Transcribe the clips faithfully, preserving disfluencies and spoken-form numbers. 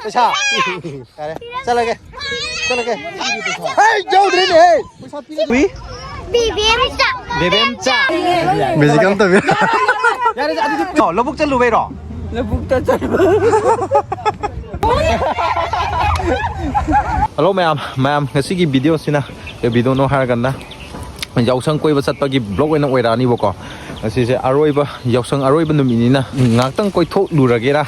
ꯄꯩꯁꯥ꯫ ꯌꯥꯔꯦ꯫ ꯆꯠꯂꯒꯦ꯫ ꯆꯠꯂꯒꯦ꯫ ꯍꯩ, ꯌꯧꯗ꯭ꯔꯦꯅꯦ, ꯍꯩ꯫ ꯄꯩꯁꯥ ꯄꯤꯔꯒꯦ꯫ ꯎꯏ꯫ ꯕꯤꯕꯦꯝꯆꯥ꯫ ꯕꯦꯕꯦꯝꯆꯥ꯫ ꯃꯦꯖꯤꯛ ꯑꯃ ꯇꯧꯕꯤꯔꯣ꯫ ꯌꯥꯔꯦ, ꯑꯗꯨꯗꯤ ꯂꯧꯕꯨꯛ ꯆꯠꯂꯨꯕꯩꯔꯣ? ꯂꯧꯕꯨꯛꯇ ꯆꯠꯂꯨ꯫ ꯍꯜꯂꯣ ꯃꯌꯥꯝ, ꯃꯌꯥꯝ, ꯉꯁꯤꯒꯤ ꯚꯤꯗꯤꯑꯣꯁꯤꯅ ꯀꯩ ꯚꯤꯗꯤꯑꯣꯅꯣ ꯍꯥꯏꯔꯀꯥꯟꯗ, ꯌꯥꯎꯁꯪ ꯀꯣꯏꯕ ꯆꯠꯄꯒꯤ ꯕ꯭ꯂꯣꯒ ꯑꯣꯏꯅ ꯑꯣꯏꯔꯛꯑꯅꯤꯕꯀꯣ꯫ ꯉꯁꯤꯁꯦ ꯑꯔꯣꯏꯕ, ꯌꯥꯎꯁꯪ ꯑꯔꯣꯏꯕ ꯅꯨꯃꯤꯠꯅꯤꯅ ꯉꯥꯏꯍꯥꯛꯇꯪ ꯀꯣꯏꯊꯣꯛꯂꯨꯔꯒꯦꯔꯥ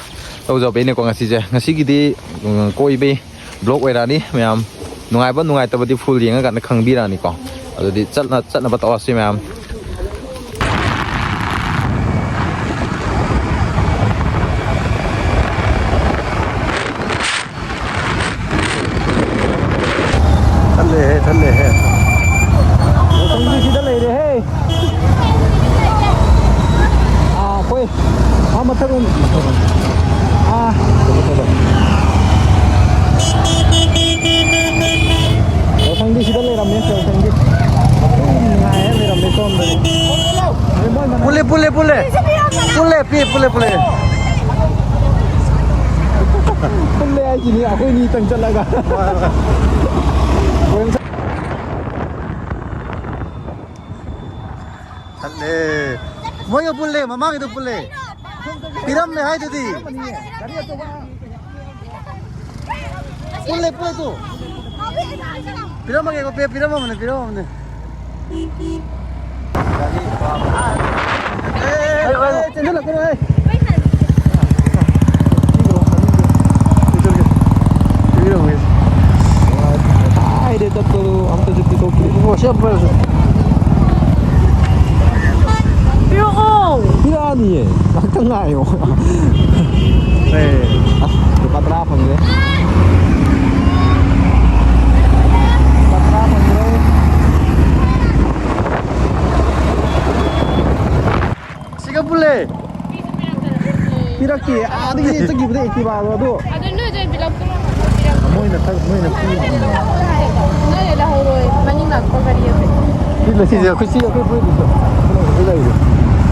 ꯇꯧꯖꯕꯩꯅꯦꯀꯣ ꯉꯁꯤꯁꯦ꯫ ꯉꯁꯤꯒꯤꯗꯤ, ꯎꯝ, ꯀꯣꯏꯕꯩ ꯕ꯭ꯂꯣꯒ ꯑꯣꯏꯔꯛꯑꯅꯤ ꯃꯌꯥꯝ꯫ ꯅꯨꯡꯉꯥꯏꯕ ꯅꯨꯡꯉꯥꯏꯇꯕꯗꯤ ꯐꯨꯜ ꯌꯦꯡꯉꯀꯥꯟꯗ ꯈꯪꯕꯤꯔꯛꯑꯅꯤꯀꯣ꯫ ꯑꯗꯨꯗꯤ ꯆꯠꯅ ꯆꯠꯅꯕ ꯇꯧꯔꯁꯤ ꯃꯌꯥꯝ꯫ ꯊꯜꯂꯦꯍꯦ, ꯊꯜꯂꯦꯍꯦ꯫ ꯌꯥꯎꯁꯪꯗꯤ ꯁꯤꯗ ꯂꯩꯔꯦꯍꯦ꯫ ꯑꯥ, ꯑꯩꯈꯣꯏ ꯑꯥ ꯃꯊꯛ ꯂꯣꯝ-, ꯑꯥ, ꯀꯩꯅꯣ ꯇꯧꯕ꯫ ꯌꯥꯎꯁꯪꯗꯤ ꯁꯤꯗ ꯂꯩꯔꯝꯃꯦ, ꯌꯥꯎꯁꯪꯗꯤ꯫ ꯑꯗꯨꯝ ꯉꯥꯏꯔ ꯂꯩꯔꯝꯃꯦ ꯁꯣꯝꯗꯗꯤ꯫ ꯄꯨꯜꯂꯦ, ꯄꯨꯜꯂꯦ, ꯄꯨꯜꯂꯦ꯫ ꯄꯨꯜꯂꯦ, ꯄꯤ, ꯄꯨꯜꯂꯦ, ꯄꯨꯜꯂꯦ꯫ ꯄꯨꯜꯂꯦ ꯍꯥꯏꯁꯤꯅꯤ, ꯑꯩꯈꯣꯏ ꯑꯅꯤꯇꯪ ꯆꯠꯂꯒ꯫ ꯆꯠꯂꯦ꯫ ꯃꯣꯏꯒ ꯄꯨꯜꯂꯦ, ꯃꯃꯥꯡꯒꯤꯗꯣ ꯄꯨꯜꯂꯦ꯫ ꯄꯤꯔꯝꯃꯦ ꯍꯥꯏꯗꯨꯗꯤ꯫ ꯄꯨꯜꯂꯦ, ꯄꯨꯜꯂꯦ ꯇꯨ꯫ ꯄꯤꯔꯝꯃꯒꯦꯀꯣ, ꯄꯤ-, ꯄꯤꯔꯝꯃꯕꯅꯦ, ꯄꯤꯔꯝꯃꯕꯅꯦ꯫ ꯑꯦ, ꯑꯦ, ꯑꯦ, ꯆꯦꯟꯁꯤꯜꯂꯛꯀꯅꯨꯍꯦ꯫ ꯄꯤꯔꯝꯃꯒꯦ꯫ ꯀꯥꯏꯗ ꯆꯠꯄꯗꯣ ꯑꯝꯇꯁꯨ ꯄꯤꯊꯣꯛꯇ꯭ꯔꯤ꯫ ꯏꯕꯨꯡꯉꯣ, ꯁꯤ ꯑꯝꯇ ꯄꯤꯔꯛꯑꯣ꯫ ꯄꯤꯔꯛꯑꯅꯤꯌꯦ꯫ ꯉꯥꯏꯍꯥꯛꯇꯪ ꯉꯥꯏꯌꯣ꯫ ꯑꯦ꯫ ꯑꯁ, ꯂꯨꯄꯥ ꯇꯔꯥ ꯐꯪꯗ꯭ꯔꯦ꯫ ꯂꯨꯄꯥ ꯇꯔꯥ ꯐꯪꯗ꯭ꯔꯦ꯫ ꯁꯤꯒ ꯄꯨꯜꯂꯦ꯫ ꯄꯤꯔꯛꯇꯦ꯫ ꯑꯥꯗꯒꯤ ꯆꯠꯈꯤꯕꯗ Activa-ꯗꯣ ꯑꯗꯨ꯫ ꯑꯗꯨ ꯅꯣꯏꯗ ꯑꯣꯏꯅ ꯄꯤꯔꯛꯄ꯭ꯔꯣ? ꯃꯣꯏꯅ ꯊꯛ-, ꯃꯣꯏꯅ ꯄꯤ-, ꯅꯣꯏ ꯂꯧꯍꯧꯔꯣꯏ꯫ ꯃꯅꯤꯡ ꯂꯥꯛꯄ ꯒꯥꯔꯤ ꯑꯃ꯫ ꯁꯤꯁꯦ ꯑꯩꯈꯣꯏ ꯁꯤ ꯑꯩꯈꯣꯏ ꯐꯨꯔꯤꯠꯇꯨꯁꯨ꯫ ꯑꯗꯨ ꯂꯩꯔꯦ꯫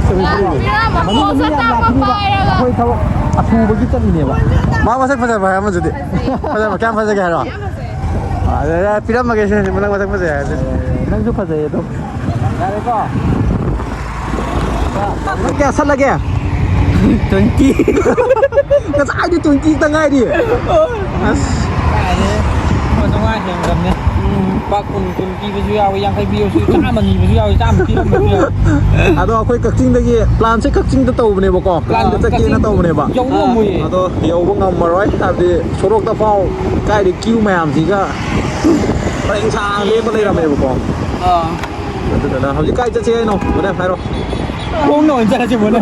ꯃꯅꯨꯡꯗ ꯃꯤ ꯌꯥꯝ ꯂꯥꯛꯀꯅꯤꯕ꯫ ꯑꯩꯈꯣꯏ ꯊꯕꯛ ꯑꯊꯨꯕꯒꯤ ꯆꯠꯂꯤꯅꯦꯕ꯫ ꯃꯥ ꯃꯁꯛ ꯐꯖꯕ꯭ꯔꯥ ꯍꯥꯏ ꯑꯃꯗꯨꯗꯤ? ꯐꯖꯕ ꯀꯌꯥꯝ ꯐꯖꯒꯦ ꯍꯥꯏꯔꯣ? ꯑꯗꯨꯗ ꯄꯤꯔꯝꯃꯒꯦ ꯁꯦ, ꯅꯪ ꯃꯁꯛ ꯐꯖꯩ ꯍꯥꯏꯔꯗꯤ꯫ ꯅꯪꯁꯨ ꯐꯖꯩ ꯑꯗꯨꯝ꯫ ꯌꯥꯔꯦꯀꯣ? ꯅꯪ ꯀꯌꯥ ꯁꯠꯂꯒꯦ? Twenty꯫ ꯉꯁꯥꯏꯗꯤ twenty ꯇ ꯉꯥꯏꯔꯤ꯫ ꯑꯁ꯫ ꯀꯥꯏꯗꯩ? ꯂꯨꯄꯥ ꯆꯥꯝꯃꯉꯥ ꯍꯦꯟꯈ꯭ꯔꯕꯅꯦ꯫ ꯂꯨꯄꯥ ꯀꯨꯟ, ꯀꯨꯟ ꯄꯤꯕꯁꯨ ꯌꯥꯎꯏ, ꯌꯥꯡꯈꯩ ꯄꯤꯕꯁꯨ, ꯆꯥꯝꯃ ꯅꯤꯕꯁꯨ ꯌꯥꯎꯏ, ꯆꯥꯝꯃ ꯄꯤꯔꯝꯕꯁꯨ ꯌꯥꯎꯏ꯫ ꯑꯗꯣ ꯑꯩꯈꯣꯏ ꯀꯛꯆꯤꯡꯗꯒꯤ plan ꯁꯦ ꯀꯛꯆꯤꯡꯗ ꯇꯧꯕꯅꯦꯕꯀꯣ꯫ Plan ꯗ ꯆꯠꯀꯦꯅ ꯀꯛꯆꯤꯡ ꯇꯧꯕꯅꯦꯕ꯫ ꯌꯧ ꯉꯝꯃꯣꯏꯌꯦ꯫ ꯑꯗꯣ ꯌꯧꯕ ꯉꯝꯃꯔꯣꯏ, ꯍꯥꯏꯕꯗꯤ ꯁꯣꯔꯣꯛꯇ ꯐꯥꯎ ꯀꯥꯏꯗꯩ queue ꯃꯌꯥꯝꯁꯤꯒ ꯄꯔꯦꯡ ꯁꯥꯡ ꯂꯦꯞꯄ ꯂꯩꯔꯝꯃꯦꯕꯀꯣ꯫ ꯑꯥ꯫ ꯑꯗꯨꯗꯨꯅ ꯍꯧꯖꯤꯛ ꯀꯥꯏ ꯆꯠꯁꯦ ꯍꯥꯏꯅꯣ, ꯕꯣꯅꯦ, ꯍꯥꯏꯔꯣ꯫ ꯈꯣꯡꯅ ꯑꯣꯏꯅ ꯆꯠꯂꯁꯤ, ꯕꯣꯅꯦ꯫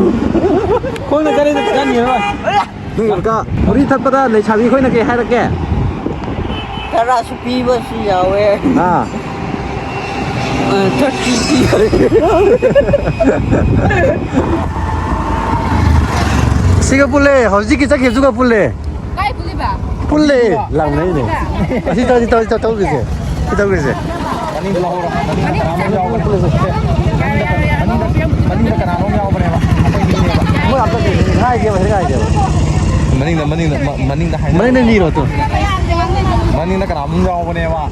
ꯈꯣꯡꯅ ꯆꯠꯂꯗꯤ ꯄꯩꯁꯥ ꯅꯤꯔꯔꯣꯏ꯫ ꯅꯣꯏ ꯑꯃꯨꯛꯀ ꯃꯔꯤ ꯊꯠꯄꯗ ꯂꯩꯁꯥꯕꯤ ꯑꯩꯈꯣꯏꯅ ꯀꯩ ꯍꯥꯏꯔꯛꯀꯦ? ꯇꯔꯥꯁꯨ ꯄꯤꯕꯁꯨ ꯌꯥꯎꯋꯦ꯫ ꯑꯥ꯫ ꯑ, thirty ꯄꯤ꯫ ꯁꯤꯒ ꯄꯨꯜꯂꯦ, ꯍꯧꯖꯤꯛꯀꯤ ꯆꯠꯈꯤꯕꯗꯨꯒ ꯄꯨꯜꯂꯦ꯫ ꯀꯥꯏ ꯄꯨꯜꯂꯤꯕ? ꯄꯨꯜꯂꯦ, ꯂꯥꯎꯅꯩꯅꯦ꯫ ꯑꯁꯤ ꯇꯧ, ꯑꯁꯤ ꯇꯧ, ꯑꯁꯤ ꯇꯧ, ꯇꯧꯈꯤꯁꯦ꯫ ꯁꯤ ꯇꯧꯈꯤꯁꯦ꯫ ꯃꯅꯤꯡꯗ ꯂꯧꯍꯧꯔꯣ꯫ ꯃꯅꯤꯡꯗ ꯀꯅꯥꯅꯣꯝ ꯌꯥꯎꯕꯅꯦꯕ꯫ ꯃꯅꯤꯡꯗ, ꯃꯅꯤꯡꯗ, ꯃꯅꯤꯡꯗ ꯀꯅꯥꯅꯣꯝ ꯌꯥꯎꯕꯅꯦꯕ꯫ ꯑꯩꯈꯣꯏ ꯃꯤꯅꯦꯕ꯫ ꯃꯣꯏ ꯑꯝꯇ ꯉꯥꯏꯒꯦꯕ, ꯁꯤ ꯉꯥꯏꯒꯦꯕ꯫ ꯃꯅꯤꯡꯗ, ꯃꯅꯤꯡꯗ, ꯃ-, ꯃꯅꯤꯡꯗ ꯍꯥꯏꯅꯧ꯫ ꯃꯅꯤꯡꯗ ꯅꯤꯔꯣ ꯇꯨ꯫ ꯃꯅꯤꯡꯗ ꯀꯅꯥꯅꯣꯝ ꯌꯥꯎꯕꯅꯦꯕ꯫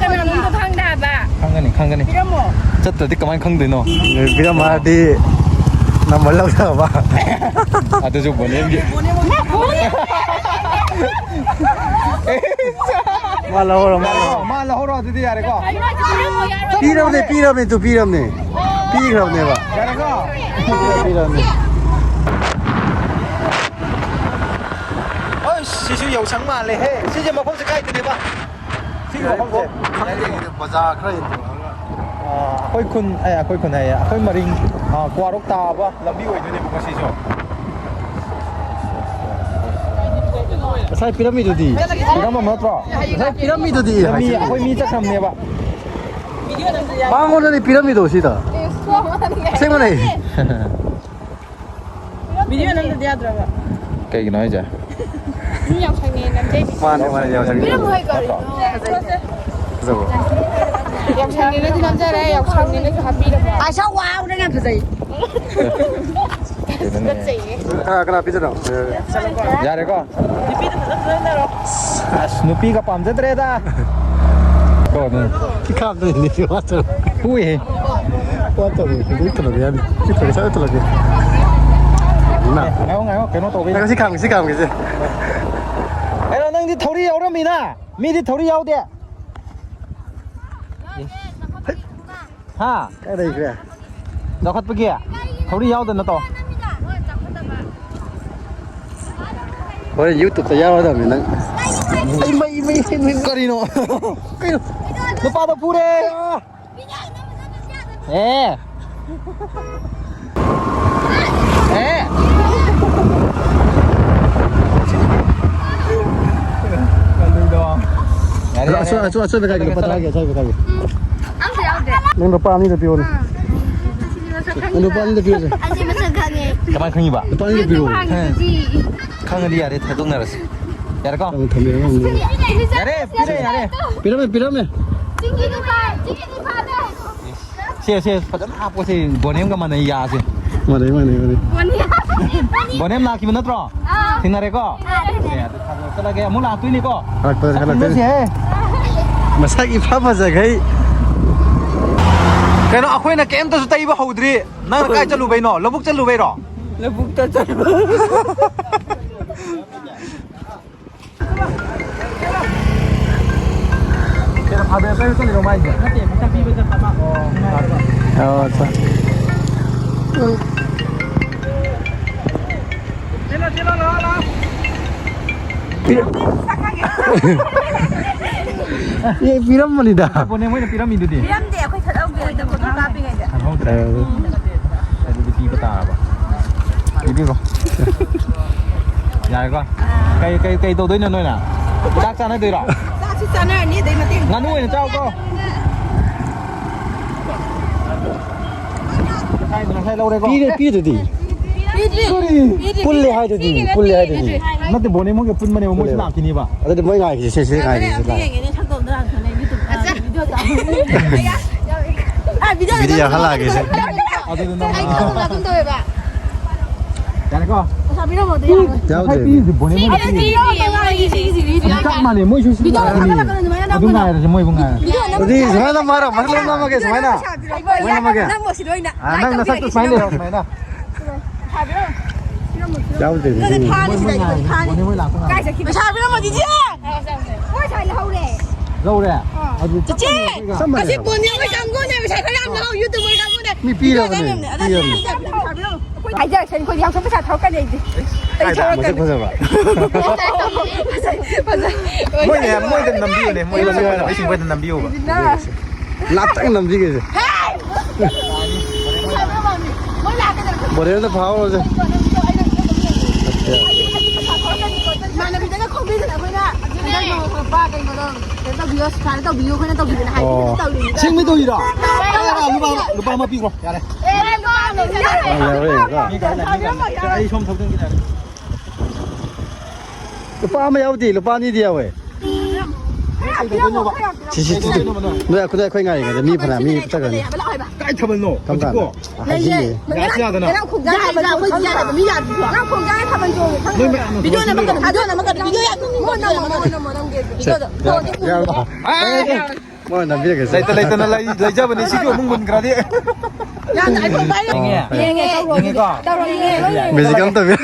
ꯀꯅꯥꯅꯣꯝꯗꯣ ꯈꯪꯗꯦ ꯍꯥꯏꯕ꯫ ꯈꯪꯒꯅꯤ, ꯈꯪꯒꯅꯤ꯫ ꯄꯤꯔꯝꯃꯣ꯫ ꯆꯠꯇ꯭ꯔꯗꯤ ꯀꯃꯥꯏꯅ ꯈꯪꯗꯣꯏꯅꯣ? ꯄꯤꯔꯝꯃꯣ ꯍꯥꯏꯔꯗꯤ ꯅꯝꯕꯔ ꯂꯧꯊꯕ꯫ ꯑꯗꯨꯁꯨ ꯕꯣꯅꯦꯝꯒꯤ꯫ ꯃꯥ ꯂꯧꯍꯧꯔꯣ, ꯃꯥ ꯂꯧꯍꯧꯔꯣ꯫ ꯃꯥ ꯂꯧꯍꯧꯔꯣ, ꯑꯗꯨꯗꯤ ꯌꯥꯔꯦꯀꯣ꯫ ꯄꯤꯔꯝꯅꯦ, ꯄꯤꯔꯝꯅꯦ, ꯇꯨ ꯄꯤꯔꯝꯅꯦ꯫ ꯄꯤꯈ꯭ꯔꯕꯅꯦꯕ꯫ ꯌꯥꯔꯦꯀꯣ꯫ ꯄꯤꯔꯝꯅꯦ꯫ ꯑꯁ, ꯁꯤꯁꯨ ꯌꯥꯎꯁꯪ ꯃꯥꯜꯂꯦꯍꯦ꯫ ꯁꯤꯁꯦ ꯃꯐꯝꯁꯦ ꯀꯥꯏꯗꯅꯦꯕ? ꯁꯤꯒꯤ ꯃꯐꯝꯁꯦ? ꯈꯪꯗꯦ, ꯕꯖꯥꯔ ꯈꯔ ꯍꯦꯟꯗꯣꯛꯑꯒ꯫ ꯑꯥ, ꯑꯩꯈꯣꯏ ꯈꯨꯟ, ꯑꯦ, ꯑꯩꯈꯣꯏ ꯈꯨꯟ ꯍꯥꯏꯌꯦ, ꯑꯩꯈꯣꯏ ꯃꯔꯤꯡ, ꯑꯥ, ꯀ꯭ꯋꯥꯔꯣꯛ ꯇꯥꯕ ꯂꯝꯕꯤ ꯑꯣꯏꯗꯣꯏꯅꯦꯕꯀꯣ ꯁꯤꯁꯨ꯫ ꯉꯁꯥꯏ ꯄꯤꯔꯝꯃꯤꯗꯨꯗꯤ? ꯄꯤꯔꯝꯃꯝ ꯅꯠꯇ꯭ꯔꯣ? ꯉꯁꯥꯏ ꯄꯤꯔꯝꯃꯤꯗꯨꯗꯤ ꯃꯤ, ꯍꯥꯏꯁꯦ꯫ ꯑꯩꯈꯣꯏ ꯃꯤ ꯆꯠꯈ꯭ꯔꯕꯅꯦꯕ꯫ ꯃꯉꯣꯟꯗꯗꯤ ꯄꯤꯔꯝꯃꯤꯗꯣ ꯁꯤꯗ꯫ ꯑꯁꯦꯡꯕꯅꯦ꯫ ꯚꯤꯗꯤꯑꯣ ꯅꯝꯗꯗꯤ ꯌꯥꯗ꯭ꯔꯕ? ꯀꯩꯒꯤꯅꯣ ꯍꯥꯏꯁꯦ? ꯃꯤ ꯌꯥꯎꯁꯪꯉꯦ ꯅꯝꯖꯩ꯫ ꯃꯥꯅꯦ, ꯃꯥꯅꯦ, ꯌꯥꯎꯁꯪꯉꯦ꯫ ꯄꯤꯔꯝꯃꯣꯏ ꯀꯔꯤꯅꯣ? ꯐꯖꯕ꯭ꯔꯣ? ꯌꯥꯎꯁꯪꯅꯤꯅꯁꯨ ꯅꯝꯖꯔꯦ, ꯌꯥꯎꯁꯪꯅꯤꯅꯁꯨ ꯍꯥꯞꯄꯤꯔꯕ꯫ ꯑꯁ, ꯋꯥꯎ, ꯅꯪ ꯌꯥꯝ ꯐꯖꯩ꯫ ꯀꯩꯅꯣꯅꯦ꯫ ꯀꯅꯥ, ꯀꯅꯥ ꯄꯤꯖꯅꯣ? ꯌꯥꯔꯦꯀꯣ? ꯑꯁ, ꯅꯨꯄꯤꯒ ꯄꯥꯝꯖꯗ꯭ꯔꯦꯗ꯫ ꯀꯣ, ꯑꯗꯨ ꯁꯤ ꯈꯥꯝꯗꯣꯏꯅꯤ, ꯁꯤ ꯋꯥꯠꯇꯕ꯫ ꯍꯨꯏꯍꯦ꯫ ꯋꯥꯠꯇꯕ, ꯁꯤ ꯊꯜꯂꯒꯦ ꯍꯥꯏꯕꯅꯤ꯫ ꯁꯤ ꯊꯜꯂꯒꯦ, ꯁ꯭ꯋꯥꯏꯗ ꯊꯜꯂꯒꯦ꯫ ꯏꯃꯥ꯫ ꯉꯥꯏꯌꯣ, ꯉꯥꯏꯌꯣ, ꯀꯩꯅꯣ ꯇꯧꯕꯩ꯫ ꯉꯥꯏꯈꯣ, ꯁꯤ ꯈꯥꯝꯒꯦ, ꯁꯤ ꯈꯥꯝꯒꯦ, ꯁꯤ꯫ ꯀꯩꯅꯣ, ꯅꯪꯗꯤ ꯊꯧꯔꯤ ꯌꯥꯎꯔꯝꯃꯤꯅ? ꯃꯤꯗꯤ ꯊꯧꯔꯤ ꯌꯥꯎꯗꯦ꯫ ꯍꯥ? ꯀꯥꯏ ꯂꯩꯈ꯭ꯔꯦ? ꯂꯧꯈꯠꯄꯒꯤ? ꯊꯧꯔꯤ ꯌꯥꯎꯗꯅ ꯇꯧ꯫ ꯍꯣꯔꯦꯟ YouTube-ꯇ ꯌꯥꯎꯔꯗꯕꯅꯤ ꯅꯪ꯫ ꯏꯃꯩ, ꯏꯃꯩ, ꯏꯃꯩ, ꯏꯃꯩ꯫ ꯀꯔꯤꯅꯣ? ꯀꯩꯅꯣ? ꯅꯨꯄꯥꯗꯣ ꯐꯨꯔꯦ! ꯑꯦ! ꯑꯦ! ꯌꯥꯔꯦ, ꯌꯥꯔꯦ, ꯑꯆꯣꯏ-, ꯌꯥꯔꯦ꯫ ꯑꯆꯣꯏ-, ꯑꯆꯣꯏꯕ ꯈꯥꯏꯒꯦ, ꯂꯨꯄꯥ ꯇꯔꯥꯒꯤ ꯑꯆꯣꯏꯕ ꯈꯥꯏꯒꯦ꯫ ꯑꯝꯇ ꯌꯥꯎꯗꯦ꯫ ꯅꯪ ꯂꯨꯄꯥ ꯑꯅꯤꯗ ꯄꯤꯌꯣꯅꯦ꯫ ꯑꯁꯤꯗꯤ ꯃꯁꯛ ꯅꯪ ꯂꯨꯄꯥ ꯈꯪꯉꯤꯗ꯫ ꯑꯅꯤꯗ ꯄꯤꯌꯣꯁꯦ꯫ ꯑꯁꯤ ꯃꯁꯛ ꯈꯪꯉꯦ꯫ ꯀꯃꯥꯏꯅ ꯈꯪꯉꯤꯕ? ꯂꯨꯄꯥ ꯑꯅꯤꯗ ꯄꯤꯌꯣ꯫ ꯈꯪꯉꯤꯗꯨꯗꯤ꯫ ꯈꯪꯉꯗꯤ ꯌꯥꯔꯦ, ꯊꯥꯗꯣꯛꯅꯔꯁꯤ꯫ ꯌꯥꯔꯦꯀꯣ? ꯊꯝꯃꯦ, ꯊꯝꯃꯦ, ꯊꯝꯃꯦ꯫ ꯌꯥꯔꯦ, ꯄꯤꯔꯦ, ꯌꯥꯔꯦ꯫ ꯄꯤꯔꯝꯃꯦ, ꯄꯤꯔꯝꯃꯦ꯫ ꯆꯤꯡꯒꯤ ꯅꯨꯄꯥ, ꯆꯤꯡꯒꯤ ꯅꯨꯄꯥꯗꯣ꯫ ꯁꯦ, ꯁꯦ, ꯐꯖꯅ ꯍꯥꯞꯄꯣ ꯁꯦ, ꯕꯣꯅꯦꯝꯒ ꯃꯥꯟꯅꯩ ꯌꯥꯁꯦ꯫ ꯃꯥꯟꯅꯩ, ꯃꯥꯟꯅꯩ, ꯃꯥꯟꯅꯩ꯫ ꯕꯣꯅꯤ꯫ ꯕꯣꯅꯦꯝ ꯂꯥꯛꯈꯤꯕ ꯅꯠꯇ꯭ꯔꯣ? ꯑꯥ꯫ ꯊꯦꯡꯅꯔꯦꯀꯣ? ꯑꯥ, ꯊꯦꯡꯅꯔꯦ꯫ ꯑꯦ, ꯑꯗꯨ ꯊꯥꯗꯣꯛꯑ ꯆꯠꯂꯒꯦ, ꯑꯃꯨꯛ ꯂꯥꯛꯇꯣꯏꯅꯤꯀꯣ? ꯂꯥꯛꯇꯣꯏꯅꯦ, ꯁꯛ ꯂꯥꯛꯇꯣꯏꯅꯦ꯫ ꯈꯪꯅꯁꯦꯍꯦ꯫ ꯃꯁꯛ ꯏꯐ ꯐꯖꯈꯩ꯫ ꯀꯩꯅꯣ, ꯑꯩꯈꯣꯏꯅ ꯀꯩꯝꯇꯁꯨ ꯇꯩꯕ ꯍꯧꯗ꯭ꯔꯤ꯫ ꯅꯪꯅ ꯀꯥꯏ ꯆꯠꯂꯨꯕꯩꯅꯣ? ꯂꯧꯕꯨꯛ ꯆꯠꯂꯨꯕꯩꯔꯣ? ꯂꯧꯕꯨꯛꯇ ꯆꯠꯂꯨꯕ꯫ ꯀꯩꯅꯣ, ꯐꯥꯗꯔ ꯀꯩꯅꯣ ꯆꯠꯂꯤꯔꯣ ꯃꯥꯏꯁꯦ? ꯅꯠꯇꯦ, ꯄꯩꯁꯥ ꯄꯤꯕ ꯆꯠꯄ ꯑꯃ꯫ ꯑꯣ, ꯑꯠꯆꯥ꯫ ꯆꯦꯜꯂꯣ, ꯆꯦꯜꯂꯣ, ꯂꯥꯛꯑꯣ, ꯂꯥꯛꯑꯣ꯫ ꯄꯤꯔꯝ-, ꯑꯦ, ꯄꯤꯔꯝꯕꯅꯤꯗ꯫ ꯄꯣꯠꯅꯦ ꯃꯣꯏꯅ ꯄꯤꯔꯝꯃꯤꯗꯨꯗꯤ꯫ ꯄꯤꯔꯝꯗꯦ, ꯑꯩꯈꯣꯏ ꯊꯠꯍꯧꯗꯦ, ꯑꯗꯣ ꯐꯣꯇꯣ ꯀꯥꯞꯄꯤꯉꯩꯗ꯫ ꯈꯪꯍꯧꯗ꯭ꯔꯦ꯫ ꯑꯗꯨꯗꯤ ꯄꯤꯕ ꯇꯥꯔꯕ꯫ ꯄꯤꯕꯤꯔꯣ꯫ ꯌꯥꯔꯦꯀꯣ? ꯀꯩ, ꯀꯩ, ꯀꯩ ꯇꯧꯗꯣꯏꯅꯣ ꯅꯣꯏꯅ? ꯆꯥꯛ ꯆꯥꯅꯗꯣꯏꯔꯣ? ꯆꯥꯛꯁꯨ ꯆꯥꯅꯔꯅꯤ, ꯑꯗꯩ ꯃꯇꯦꯡ ꯉꯥꯅꯨ ꯑꯣꯏꯅ ꯆꯥꯎꯀꯣ꯫ ꯉꯁꯥꯏ, ꯉꯁꯥꯏ ꯂꯧꯔꯦꯀꯣ? ꯄꯤꯔꯦ, ꯄꯤꯗꯨꯗꯤ꯫ ꯄꯤꯗ꯭ꯔꯤ꯫ ꯀꯔꯤ? ꯄꯤꯗ꯭ꯔꯤ, ꯄꯨꯜꯂꯦ ꯄꯤꯗ꯭ꯔꯤ꯫ ꯍꯥꯏꯗꯨꯗꯤ, ꯄꯤꯗ꯭ꯔꯤ, ꯄꯨꯜꯂꯦ ꯄꯤꯗ꯭ꯔꯤ, ꯍꯥꯏꯗꯨꯗꯤ꯫ ꯄꯤꯗ꯭ꯔꯤ꯫ ꯅꯠꯇꯦ, ꯕꯣꯅꯦ ꯃꯣꯏꯒ ꯄꯨꯟꯕꯅꯦꯕ, ꯃꯣꯏꯁꯨ ꯄꯨꯜꯂꯦꯕ꯫ ꯂꯥꯛꯈꯤꯅꯦꯕ꯫ ꯑꯗꯨꯗꯤ ꯃꯣꯏ ꯉꯥꯏꯈꯤꯁꯦ, ꯁꯦ, ꯁꯦ, ꯉꯥꯏꯈꯤꯁꯦ, ꯑꯝꯇ ꯂꯥꯛꯑꯣ꯫ ꯌꯦꯡꯒꯦꯅꯦ, ꯁꯛꯇꯣ ꯑꯝꯇ ꯍꯥꯟꯅ ꯊꯦꯡꯅꯩ, YouTube-ꯇ ꯑꯠꯆꯥ꯫ Video-ꯗ꯫ ꯃꯤꯗꯤ ꯌꯥꯍꯜꯂꯛꯑꯒꯦꯁꯦ꯫ ꯑꯗꯨꯗꯤ ꯅꯪ ꯑꯩ ꯈꯪꯗꯅ ꯑꯗꯨꯝ ꯇꯧꯋꯦꯕ꯫ ꯌꯥꯔꯦꯀꯣ? ꯄꯩꯁꯥ ꯄꯤꯔꯝꯃꯣ ꯑꯗꯨ ꯌꯥꯔꯣꯏ꯫ ꯌꯥꯎꯗ꯭ꯔꯦ꯫ ꯉꯁꯥꯏ ꯄꯤꯔꯤꯁꯦ ꯕꯣꯅꯦ ꯃꯣꯏ ꯄꯤꯔꯤꯁꯦ꯫ ꯆꯞ ꯃꯥꯟꯅꯩ, ꯃꯣꯏꯁꯨ ꯁꯤ ꯉꯥꯏꯔꯅꯤ꯫ ꯑꯗꯨ ꯉꯥꯏꯔꯁꯦ, ꯃꯣꯏꯕꯨ ꯉꯥꯏꯔꯁꯦ꯫ ꯑꯗꯨꯗꯤ ꯁꯨꯃꯥꯏꯅ ꯃꯥꯔꯣ, ꯃꯁꯂꯣꯝ ꯅꯝꯃꯒꯦ ꯁꯨꯃꯥꯏꯅ꯫ ꯁꯨꯃꯥꯏꯅ ꯅꯝꯃꯒꯦ꯫ ꯅꯪ ꯃꯣ ꯁꯤꯗ ꯑꯣꯏꯅ꯫ ꯑꯥ, ꯅꯪ ꯅꯁꯛꯇꯨ ꯁꯨꯃꯥꯏꯅ ꯌꯦꯡꯉꯣ, ꯁꯨꯃꯥꯏꯅ꯫ ꯌꯥꯎꯗ꯭ꯔꯦ꯫ ꯅꯪꯅ ꯊꯥꯅꯤ ꯁꯤꯗ ꯑꯩꯈꯣꯏ ꯊꯥꯅꯤ꯫ ꯕꯣꯅꯦ ꯃꯣꯏ ꯂꯥꯛꯄ ꯉꯥꯏꯔꯦ꯫ ꯀꯥꯏ ꯆꯠꯈꯤ? ꯄꯩꯁꯥ ꯄꯤꯔꯝꯃꯣ ꯆꯤꯆꯦ꯫ ꯃꯣꯏ ꯁ꯭ꯋꯥꯏ ꯂꯧꯍꯧꯔꯦ꯫ ꯂꯧꯔꯦ? ꯑꯥ꯫ ꯑꯗꯨ ꯆꯤꯆꯦ, ꯆꯞ ꯃꯥꯟꯅꯩ꯫ ꯑꯁꯤ ꯕꯣꯅꯦ ꯃꯣꯏ ꯀꯥꯡꯕꯨꯅꯦ, ꯄꯩꯁꯥ ꯈꯔ ꯌꯥꯝ ꯂꯧꯍꯧ, YouTuber ꯀꯥꯡꯕꯨꯅꯦ꯫ ꯃꯤ ꯄꯤꯔꯕꯅꯦ, ꯄꯤꯔꯕꯅꯦ꯫ ꯄꯤꯔꯕꯅꯦ꯫ ꯄꯩꯁꯥ ꯄꯤꯔꯝꯃꯣ꯫ ꯍꯥꯏꯖꯔꯛꯁꯅꯤ, ꯑꯩꯈꯣꯏꯗꯤ ꯌꯥꯝ ꯄꯩꯁꯥ ꯊꯧꯔꯛꯀꯅꯤ ꯑꯩꯗꯤ꯫ ꯑꯩ ꯀꯥꯏꯗ? ꯃꯁꯛ ꯊꯧꯔꯛꯀꯅꯤ꯫ ꯐꯖꯕ꯫ ꯐꯖꯩ, ꯐꯖꯩ꯫ ꯃꯣꯏꯅ ꯌꯥꯝ, ꯃꯣꯏꯗ ꯅꯝꯕꯤꯌꯨꯅꯦ, ꯃꯣꯏ ꯃꯁꯛ ꯐꯖꯕ ꯏꯁꯤꯡ ꯃꯣꯏꯗ ꯅꯝꯕꯤꯌꯨꯕ꯫ ꯂꯥꯞꯇꯪ ꯅꯝꯕꯤꯒꯦꯁꯦ꯫ ꯕꯣꯔꯦꯜꯗ ꯐꯥꯎꯔꯁꯦ꯫ ꯏꯃꯥꯟꯅꯕꯤꯗꯒ ꯈꯣꯝꯕꯤꯗꯅ ꯑꯩꯈꯣꯏꯅ ꯍꯟꯗꯛ ꯅꯣꯡꯃ ꯈꯣꯠꯄ ꯀꯩꯅꯣꯗꯣ ꯀꯩꯅꯣ ꯇꯧꯕꯤꯌꯣ, ꯁꯨꯃꯥꯏꯅ ꯇꯧꯕꯤꯌꯨ, ꯑꯩꯈꯣꯏꯅ ꯇꯧꯕꯤꯗꯅ ꯍꯥꯏꯕꯤꯗꯅ ꯑꯣ꯫ ꯇꯧꯔꯤꯅꯤ꯫ ꯑꯁꯦꯡꯕꯩ ꯇꯧꯔꯤꯔꯣ? ꯌꯥꯔꯦ, ꯂꯨꯄꯥ, ꯂꯨꯄꯥ ꯑꯃ ꯄꯤꯈ꯭ꯔꯣ, ꯌꯥꯔꯦ꯫ ꯑꯦ, ꯂꯨꯄꯥ ꯑꯃ ꯄꯤꯈ꯭ꯔꯣ꯫ ꯑꯩ ꯁꯣꯝ ꯊꯧꯖꯤꯟꯒꯦ, ꯌꯥꯔꯦ꯫ ꯂꯨꯄꯥ ꯑꯃ ꯌꯥꯎꯗꯦ, ꯂꯨꯄꯥ ꯑꯅꯤꯗꯤ ꯌꯥꯎꯋꯦ꯫ ꯁꯤ, ꯁꯤ, ꯁꯤ, ꯁꯤ꯫ ꯅꯣꯏ, ꯑꯩꯈꯣꯏ, ꯑꯩꯈꯣꯏ ꯉꯥꯏꯔꯤꯉꯩꯗ ꯃꯤ ꯐꯅꯌꯥꯝ ꯃꯤ ꯆꯠꯈ꯭ꯔꯅꯤ꯫ ꯀꯥꯏ ꯊꯥꯕꯜꯅꯣ? ꯀꯔꯝ ꯀꯥꯟꯗ? ꯍꯧꯖꯤꯛꯄꯣ? ꯑꯍꯤꯡꯅꯦ꯫ ꯒ꯭ꯌꯥꯁ ꯌꯥꯗꯅ꯫ ꯉꯔꯥꯡ ꯈꯣꯡꯖꯥꯏ ꯍꯥꯏꯕ ꯑꯩꯈꯣꯏ ꯌꯥꯗꯕ ꯃꯤ ꯌꯥꯗ꯭ꯔꯤꯕꯣ? ꯉꯔꯥꯡ ꯈꯣꯡꯖꯥꯏ ꯊꯥꯕꯜ ꯆꯣꯡꯉꯦ, ꯈꯪꯗ꯭ꯔꯣ? ꯅꯣꯏ ꯃꯌꯥꯝꯅ ꯚꯤꯗꯤꯑꯣ ꯅꯝꯕ ꯀꯩꯅꯣ? ꯚꯤꯗꯤꯑꯣ ꯅꯝꯕ ꯀꯩꯅꯣ? ꯚꯤꯗꯤꯑꯣ ꯌꯥꯗ꯭ꯔꯣ? ꯃꯣꯏ ꯅꯝꯃꯣ, ꯃꯣꯏ ꯅꯝꯃꯣ, ꯅꯝꯒꯦ꯫ ꯚꯤꯗꯤꯑꯣꯗꯣ꯫ ꯌꯥꯔꯕꯣ? ꯇꯧꯔꯗꯤ ꯌꯥꯔꯕꯣ? ꯑꯦ! ꯃꯣꯏ ꯅꯝꯕꯤꯔꯒꯦꯁꯦ꯫ ꯂꯩꯇ ꯂꯩꯇꯅ ꯂꯩ-, ꯂꯩꯖꯕꯅꯦ, ꯁꯤꯁꯨ ꯑꯃꯨꯛ ꯃꯨꯟꯈ꯭ꯔꯗꯤ꯫ ꯌꯥꯝꯅ ꯑꯩ ꯃꯣꯕꯥꯏꯜ ꯑꯣ, ꯌꯦꯡꯉꯦ꯫ ꯌꯦꯡꯉꯦ꯫ ꯇꯧꯔꯣ, ꯌꯦꯡꯉꯦ꯫ ꯂꯣꯏ ꯌꯦꯡꯉꯦ꯫ ꯃꯦꯖꯤꯛ ꯑꯃ ꯇꯧꯕꯤꯌꯨ꯫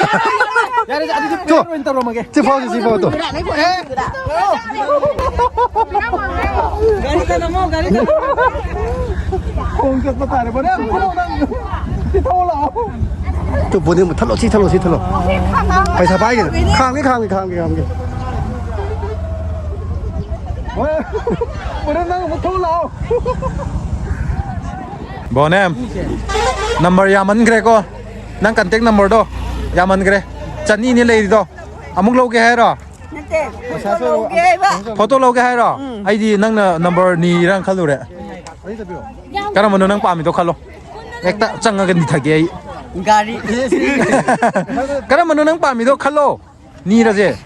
ꯌꯥꯔꯦ, ꯑꯗꯨꯗꯤ ꯇꯣ! ꯂꯣꯏ ꯇꯧꯔꯝꯃꯒꯦ꯫ ꯁꯤ ꯐꯥꯎꯁꯤ, ꯁꯤ ꯐꯥꯎ ꯇꯣ꯫ ꯒꯥꯔꯤꯗ ꯅꯝꯃꯣ, ꯒꯥꯔꯤꯗ ꯅꯝꯃꯣ꯫ ꯈꯣꯡ ꯆꯠꯄ ꯇꯥꯔꯦ, ꯕꯣꯅꯦ, ꯊꯧꯔꯛꯑꯣ ꯅꯪ꯫ ꯁꯤ ꯊꯧꯔ ꯂꯥꯛꯑꯣ꯫ ꯇꯨ, ꯕꯣꯅꯦ, ꯊꯠꯂꯣ, ꯁꯤ ꯊꯠꯂꯣ, ꯁꯤ ꯊꯠꯂꯣ꯫ ꯄꯩꯁꯥ ꯄꯥꯏꯒꯦ꯫ ꯈꯥꯝꯒꯦ, ꯈꯥꯝꯒꯦ, ꯈꯥꯝꯒꯦ, ꯈꯥꯝꯒꯦ꯫ ꯍꯣꯏ꯫ ꯕꯣꯅꯦ, ꯅꯪ ꯑꯃꯨꯛ ꯊꯧꯔ ꯂꯥꯛꯑꯣ꯫ ꯕꯣꯅꯦ, ꯅꯝꯕꯔ ꯌꯥꯝꯃꯟꯈ꯭ꯔꯦꯀꯣ꯫ ꯅꯪ ꯀꯟꯇꯦꯛ ꯅꯝꯕꯔꯗꯣ ꯌꯥꯝꯃꯟꯈ꯭ꯔꯦ꯫ ꯆꯅꯤꯅꯦ ꯂꯩꯔꯤꯗꯣ꯫ ꯑꯃꯨꯛ ꯂꯧꯒꯦ ꯍꯥꯏꯔꯣ? ꯅꯠꯇꯦ, ꯐꯣꯇꯣ ꯂꯧꯒꯦ ꯍꯥꯏꯕ꯫ ꯐꯣꯇꯣ ꯂꯧꯒꯦ ꯍꯥꯏꯔꯣ? ꯎꯝ꯫ ꯑꯩꯗꯤ ꯅꯪꯅ ꯅꯝꯕꯔ ꯅꯤꯔꯥꯅ ꯈꯜꯂꯨꯔꯦ꯫ ꯀꯔꯝꯕꯅꯣ ꯅꯪ ꯄꯥꯝꯃꯤꯗꯣ ꯈꯜꯂꯣ꯫ ꯍꯦꯛꯇ ꯆꯪꯉꯒ ꯅꯤꯊꯒꯦ ꯑꯩ꯫ ꯒꯥꯔꯤ꯫ ꯀꯔꯝꯕꯅꯣ ꯅꯪ ꯄꯥꯝꯃꯤꯗꯣ ꯈꯜꯂꯣ꯫ ꯅꯤꯔꯁꯦ꯫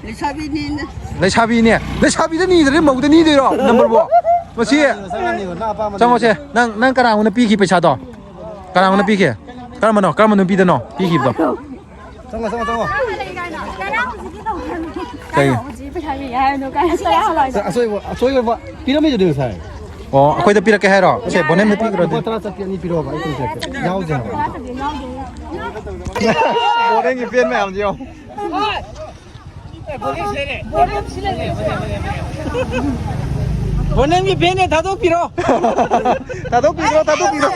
ꯂꯩꯁꯥꯕꯤꯅꯤꯅ꯫ ꯂꯩꯁꯥꯕꯤꯅꯦ꯫ ꯂꯩꯁꯥꯕꯤꯗ ꯅꯤꯗ꯭ꯔꯗꯤ ꯃꯧꯗ ꯅꯤꯗꯣꯏꯔꯣ ꯅꯝꯕꯔꯕꯣ? ꯃꯁꯤ ꯆꯪꯉꯣꯁꯦ꯫ ꯅꯪ, ꯅꯪ ꯀꯅꯥꯉꯣꯟꯗ ꯄꯤꯈꯤ ꯄꯩꯁꯥꯗꯣ? ꯀꯅꯥꯉꯣꯟꯗ ꯄꯤꯈꯤ? ꯀꯔꯝꯕꯅꯣ? ꯀꯔꯝꯕ ꯅꯨꯄꯤꯗꯅꯣ ꯄꯤꯈꯤꯕꯗꯣ? ꯆꯪꯉꯣ, ꯆꯪꯉꯣ, ꯆꯪꯉꯣ꯫ ꯀꯩ? ꯑꯁꯣꯏꯕ, ꯑꯁꯣꯏꯕ ꯄꯤꯔꯝꯃꯤꯗꯨꯗꯤ ꯉꯁꯥꯏ꯫ ꯑꯣ, ꯑꯩꯈꯣꯏꯗ ꯄꯤꯔꯛꯀꯦ ꯍꯥꯏꯔꯣ? ꯁꯦ, ꯕꯣꯅꯦꯝꯗ ꯄꯤꯈ꯭ꯔꯣ ꯑꯗꯨꯗꯤ꯫ ꯂꯨꯄꯥ ꯇꯔꯥ ꯆꯠꯄꯤ ꯑꯅꯤ ꯄꯤꯔꯛꯑꯣꯕ, ꯑꯩ ꯀꯨꯟ ꯄꯤꯔꯛꯀꯦ꯫ ꯌꯥꯎꯗꯦ ꯍꯥꯏꯕ꯫ ꯕꯣꯅꯦꯝꯒꯤ ꯄꯦꯟ ꯃꯌꯥꯝꯁꯦ ꯌꯦꯡꯉꯣ꯫ ꯕꯣꯅꯦꯝꯒꯤ ꯐꯦꯟꯅꯦ, ꯊꯥꯗꯣꯛꯄꯤꯔꯣ꯫ ꯊꯥꯗꯣꯛꯄꯤꯔꯣ, ꯊꯥꯗꯣꯛꯄꯤꯔꯣ꯫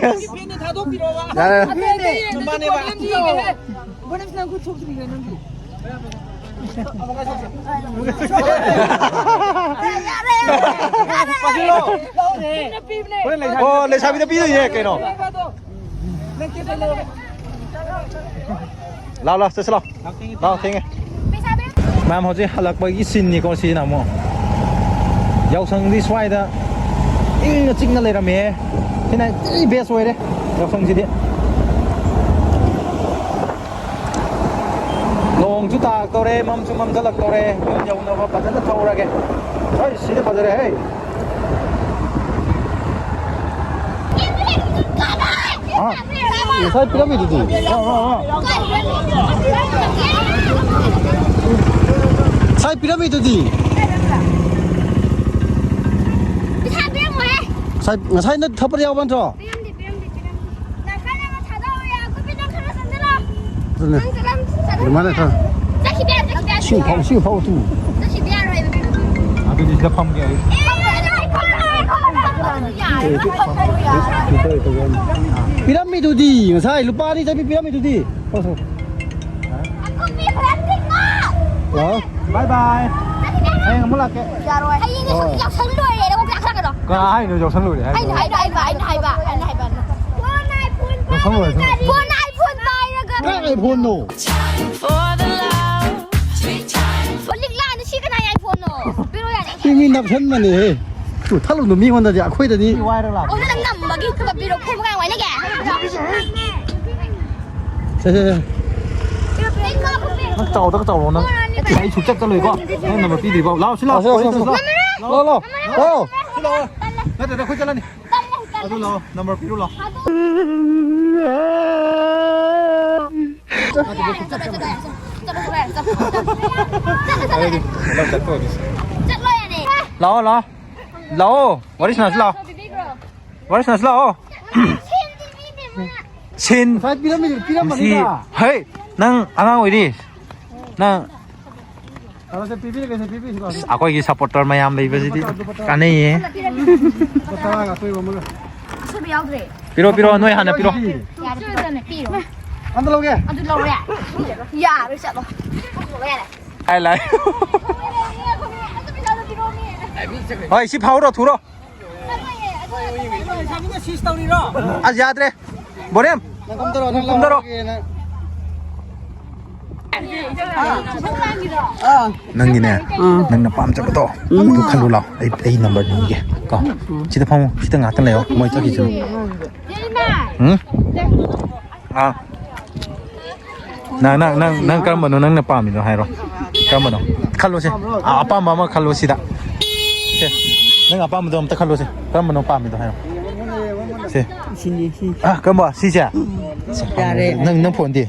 ꯕꯣꯅꯦꯝꯒꯤ ꯐꯦꯟꯅꯦ, ꯊꯥꯗꯣꯛꯄꯤꯔꯣꯕ꯫ ꯌꯥꯔꯦ꯫ ꯃꯥꯅꯦꯕ꯫ ꯕꯣꯅꯦꯝꯁꯤ ꯅꯪ ꯈꯨꯠ ꯁꯣꯛꯇ꯭ꯔꯤꯅꯦ ꯅꯪꯒꯤ꯫ ꯄꯥꯁꯤꯜꯂꯣ꯫ ꯍꯣꯔꯦꯟ ꯂꯩꯁꯥꯕꯤ꯫ ꯑꯣ, ꯂꯩꯁꯥꯕꯤꯗ ꯄꯤꯗꯣꯏꯅꯦ ꯀꯩꯅꯣ꯫ ꯂꯥꯎ, ꯂꯥꯎ, ꯆꯠꯁꯤ ꯂꯥꯎ꯫ ꯂꯥꯎ, ꯊꯦꯡꯉꯦ꯫ ꯃꯌꯥꯝ ꯍꯧꯖꯤꯛ ꯍꯜꯂꯛꯄꯒꯤ ꯁꯤꯟꯅꯤꯀꯣ ꯁꯤꯅ ꯑꯃꯨꯛ꯫ ꯌꯥꯎꯁꯪꯗꯤ ꯁ꯭ꯋꯥꯏꯗ ꯏꯪꯅ ꯆꯤꯛꯅ ꯂꯩꯔꯝꯃꯦ꯫ ꯁꯤꯅ ꯊꯤ ꯕꯦꯁ ꯑꯣꯏꯔꯦ ꯌꯥꯎꯁꯪꯁꯤꯗꯤ꯫ ꯅꯣꯡꯁꯨ ꯇꯥꯔꯛꯇꯧꯔꯦ, ꯃꯝꯁꯨ ꯃꯝꯁꯤꯜꯂꯛꯇꯧꯔꯦ꯫ ꯌꯨꯝ ꯌꯧꯅꯕ ꯐꯖꯅ ꯊꯧꯔꯒꯦ꯫ ꯍꯣꯏ, ꯁꯤꯗꯤ ꯐꯖꯔꯦ ꯍꯦ꯫ ꯍꯥ? ꯉꯁꯥꯏ ꯄꯤꯔꯝꯃꯤꯗꯨꯗꯤ? ꯉꯁꯥꯏ ꯄꯤꯔꯝꯃꯤꯗꯨꯗꯤ? ꯄꯩꯁꯥ ꯄꯤꯔꯝꯃꯣꯍꯦ꯫ ꯉꯁꯥꯏ, ꯉꯁꯥꯏ ꯅꯪ ꯊꯛꯄꯗ ꯌꯥꯎꯕ ꯅꯠꯇ꯭ꯔꯣ? ꯄꯤꯔꯝꯗꯦ, ꯄꯤꯔꯝꯗꯦ, ꯄꯤꯔꯝꯗꯦ꯫ ꯅꯪ ꯈꯔ ꯌꯥꯝꯅ ꯊꯥꯗꯧ ꯌꯥ꯫ ꯑꯗꯨꯅꯦ꯫ ꯅꯪ ꯆꯠꯂꯝ-, ꯆꯠꯂꯝ-, ꯑꯗꯨꯃꯥꯏꯅ ꯈꯔ꯫ ꯆꯠꯈꯤꯕ ꯌꯥꯔꯣꯏ, ꯆꯠꯈꯤꯕ ꯌꯥꯔꯣꯏ꯫ ꯁꯤ ꯐꯥꯎ, ꯁꯤ ꯐꯥꯎ ꯊꯨ꯫ ꯆꯠꯈꯤꯕ ꯌꯥꯔꯣꯏ꯫ ꯑꯗꯨꯗꯤ ꯁꯤꯗ ꯐꯝꯒꯦ ꯑꯩ꯫ ꯑꯦ, ꯌꯥꯔꯣꯏ, ꯌꯥꯔꯣꯏ, ꯌꯥꯔꯣꯏ, ꯌꯥꯔꯣꯏ꯫ ꯄꯤꯔꯝꯃꯤꯗꯨꯗꯤ, ꯉꯁꯥꯏ ꯂꯨꯄꯥ ꯑꯅꯤ ꯆꯠꯄꯤ ꯄꯤꯔꯝꯃꯤꯗꯨꯗꯤ꯫ ꯊꯣꯛ, ꯊꯣꯛ꯫ ꯑꯀꯨꯞꯄꯤ ꯈꯔ ꯊꯤꯡꯉꯣ꯫ ꯂꯥꯛꯑꯣ꯫ ꯕꯥꯏ ꯕꯥꯏ꯫ ꯆꯠꯈꯤꯕ ꯌꯥꯔꯣꯏ꯫ ꯍꯌꯦꯡ ꯑꯃꯨꯛ ꯂꯥꯛꯀꯦ꯫ ꯌꯥꯔꯣꯏ꯫ ꯍꯌꯦꯡꯗꯤ ꯑꯣ꯫ ꯌꯥꯎꯁꯪ ꯂꯣꯏꯔꯦ, ꯅꯪ ꯄꯩꯁꯥ ꯈꯔ ꯀꯩꯅꯣ꯫ ꯀꯅꯥ ꯍꯥꯏꯅꯣ ꯌꯥꯎꯁꯪ ꯂꯣꯏꯔꯦ ꯍꯥꯏꯗꯣ? ꯑꯩꯅ ꯍꯥꯏꯕ, ꯑꯩꯅ ꯍꯥꯏꯕ, ꯑꯩꯅ ꯍꯥꯏꯕ꯫ ꯌꯥꯎꯁꯪ ꯂꯣꯏꯔꯦ꯫ ꯐꯣꯟ iPhone ꯄꯥꯏꯔꯒ꯫ ꯀꯥꯏ iPhone ꯅꯣ? ꯂꯤꯛꯂꯥꯅ ꯁꯤ ꯀꯅꯥꯏ iPhone ꯅꯣ? ꯄꯤꯔꯣ ꯌꯥꯔꯦ꯫ ꯁꯤ ꯃꯤ ꯅꯞꯁꯟꯕꯅꯦꯍꯦ꯫ ꯇꯨ ꯊꯠꯂꯨꯅꯨ ꯃꯤꯉꯣꯟꯗꯗꯤ, ꯑꯩꯈꯣꯏꯗꯗꯤ꯫ ꯑꯣ, ꯅꯪ ꯅꯝꯕꯒꯤ ꯈꯔ ꯄꯤꯔꯣ, ꯈꯣꯝ ꯀꯥꯏ ꯋꯥꯏꯅꯒꯦ? ꯁꯦ, ꯁꯦ, ꯁꯦ꯫ ꯅꯪ ꯆꯥꯎꯗꯒ ꯆꯥꯎꯔꯣ ꯅꯪ꯫ ꯑꯩ ꯁꯨꯛꯆꯠ ꯆꯠꯂꯣꯏꯀꯣ꯫ ꯅꯪ ꯅꯝꯕꯔ ꯄꯤꯗ꯭ꯔꯤꯐꯥꯎ꯫ ꯂꯥꯎ, ꯁꯤ ꯂꯥꯎ꯫ ꯂꯥꯎ, ꯂꯥꯎ, ꯂꯥꯎ꯫ ꯂꯥꯛꯑꯣ, ꯂꯥꯛꯑꯣ, ꯂꯥꯛꯑꯣ꯫ ꯁꯤ ꯂꯥꯛꯑꯣ꯫ ꯅꯠꯇ꯭ꯔꯗꯤ ꯑꯩꯈꯣꯏ ꯆꯠꯂꯅꯤ꯫ ꯑꯗꯨ ꯂꯥꯛꯑꯣ, ꯅꯝꯕꯔ ꯄꯤꯔꯨ ꯂꯥꯛꯑꯣ꯫ ꯂꯥꯛꯑꯣ, ꯂꯥꯛꯑꯣ꯫ ꯂꯥꯛꯑꯣ, ꯋꯥꯔꯤ ꯁꯥꯟꯅꯁꯤ ꯂꯥꯛꯑꯣ꯫ ꯋꯥꯔꯤ ꯁꯥꯟꯅꯁꯤ ꯂꯥꯛꯑꯣ꯫ ꯁꯤꯟ꯫ ꯉꯁꯥꯏ ꯄꯤꯔꯝꯃꯤꯗꯨ ꯄꯤꯔꯝꯕꯅꯤꯗ꯫ ꯃꯁꯤ, ꯍꯩ, ꯅꯪ ꯑꯉꯥꯡ ꯑꯣꯏꯔꯤ꯫ ꯅꯪ ꯑꯗꯣ ꯁꯦ ꯄꯤꯕꯤꯔꯒꯦ, ꯁꯦ ꯄꯤꯕꯤꯔꯒꯦ꯫ ꯑꯁ, ꯑꯩꯈꯣꯏꯒꯤ ꯁꯞꯄꯣꯔꯇꯔ ꯃꯌꯥꯝ ꯂꯩꯕꯁꯤꯗꯤ ꯀꯥꯟꯅꯩꯌꯦ꯫ ꯂꯨꯄꯥ ꯇꯔꯥꯒ ꯑꯇꯣꯏꯕ ꯑꯃꯒ꯫ ꯑꯁꯣꯏꯕ ꯌꯥꯎꯗ꯭ꯔꯦ꯫ ꯄꯤꯔꯣ, ꯄꯤꯔꯣ, ꯅꯣꯏ ꯍꯥꯟꯅ ꯄꯤꯔꯣ꯫ ꯌꯥꯔꯦ, ꯄꯤꯔꯣ꯫ ꯄꯤꯔꯣ꯫ ꯑꯝꯇ ꯂꯧꯒꯦ꯫ ꯑꯗꯨ ꯂꯧꯔꯦ꯫ ꯌꯥꯔꯣꯏ, ꯆꯠꯂꯣ꯫ ꯌꯥꯔꯦ꯫ ꯍꯥꯏ ꯂꯥꯏ꯫ ꯍꯣꯏ, ꯁꯤ ꯐꯥꯎꯔꯣ, ꯊꯨꯔꯣ꯫ ꯑꯁ, ꯌꯥꯗ꯭ꯔꯦ꯫ ꯕꯣꯔꯦꯝ, ꯅꯪ ꯀꯨꯝꯗꯔꯣ, ꯅꯪ ꯀꯨꯝꯗꯔꯣ꯫ ꯂꯧꯔꯒꯦꯅ꯫ ꯑꯥ꯫ ꯅꯪꯒꯤꯅꯦ, ꯑꯥ꯫ ꯅꯪꯅ ꯄꯥꯝꯖꯕꯗꯣ, ꯎꯝ꯫ ꯑꯗꯨ ꯈꯜꯂꯨ ꯂꯥꯎ꯫ ꯑꯩ, ꯑꯩ ꯅꯝꯕꯔ ꯅꯤꯒꯦ ꯀꯣ꯫ ꯁꯤꯗ ꯐꯝꯃꯣ, ꯁꯤꯗ ꯉꯥꯛꯇꯪ ꯂꯩꯌꯣ, ꯃꯣꯏ ꯆꯠꯈꯤꯁꯅꯨ꯫ ꯎꯝ? ꯑꯥ꯫ ꯅꯪ, ꯅꯪ, ꯅꯪ, ꯅꯪ ꯀꯔꯝꯕꯅꯣ ꯅꯪꯅ ꯄꯥꯝꯃꯤꯗꯣ ꯍꯥꯏꯔꯣ꯫ ꯀꯔꯝꯕꯅꯣ? ꯈꯜꯂꯣꯁꯦ꯫ ꯑ-, ꯑꯄꯥꯝꯕ ꯑꯃ ꯈꯜꯂꯣꯁꯦ꯫ ꯁꯦ, ꯅꯪ ꯑꯄꯥꯝꯕꯗꯣ ꯑꯝꯇ ꯈꯜꯂꯣꯁꯦ꯫ ꯀꯔꯝꯕꯅꯣ ꯄꯥꯝꯃꯤꯗꯣ ꯍꯥꯏꯔꯣ꯫ ꯁꯦ꯫ ꯁꯤꯅꯤ, ꯁꯤ꯫ ꯑ, ꯀꯔꯝꯕ? ꯁꯤꯁꯦ? ꯌꯥꯔꯦ꯫ ꯅꯪ, ꯅꯪ ꯐꯣꯟꯗꯤ?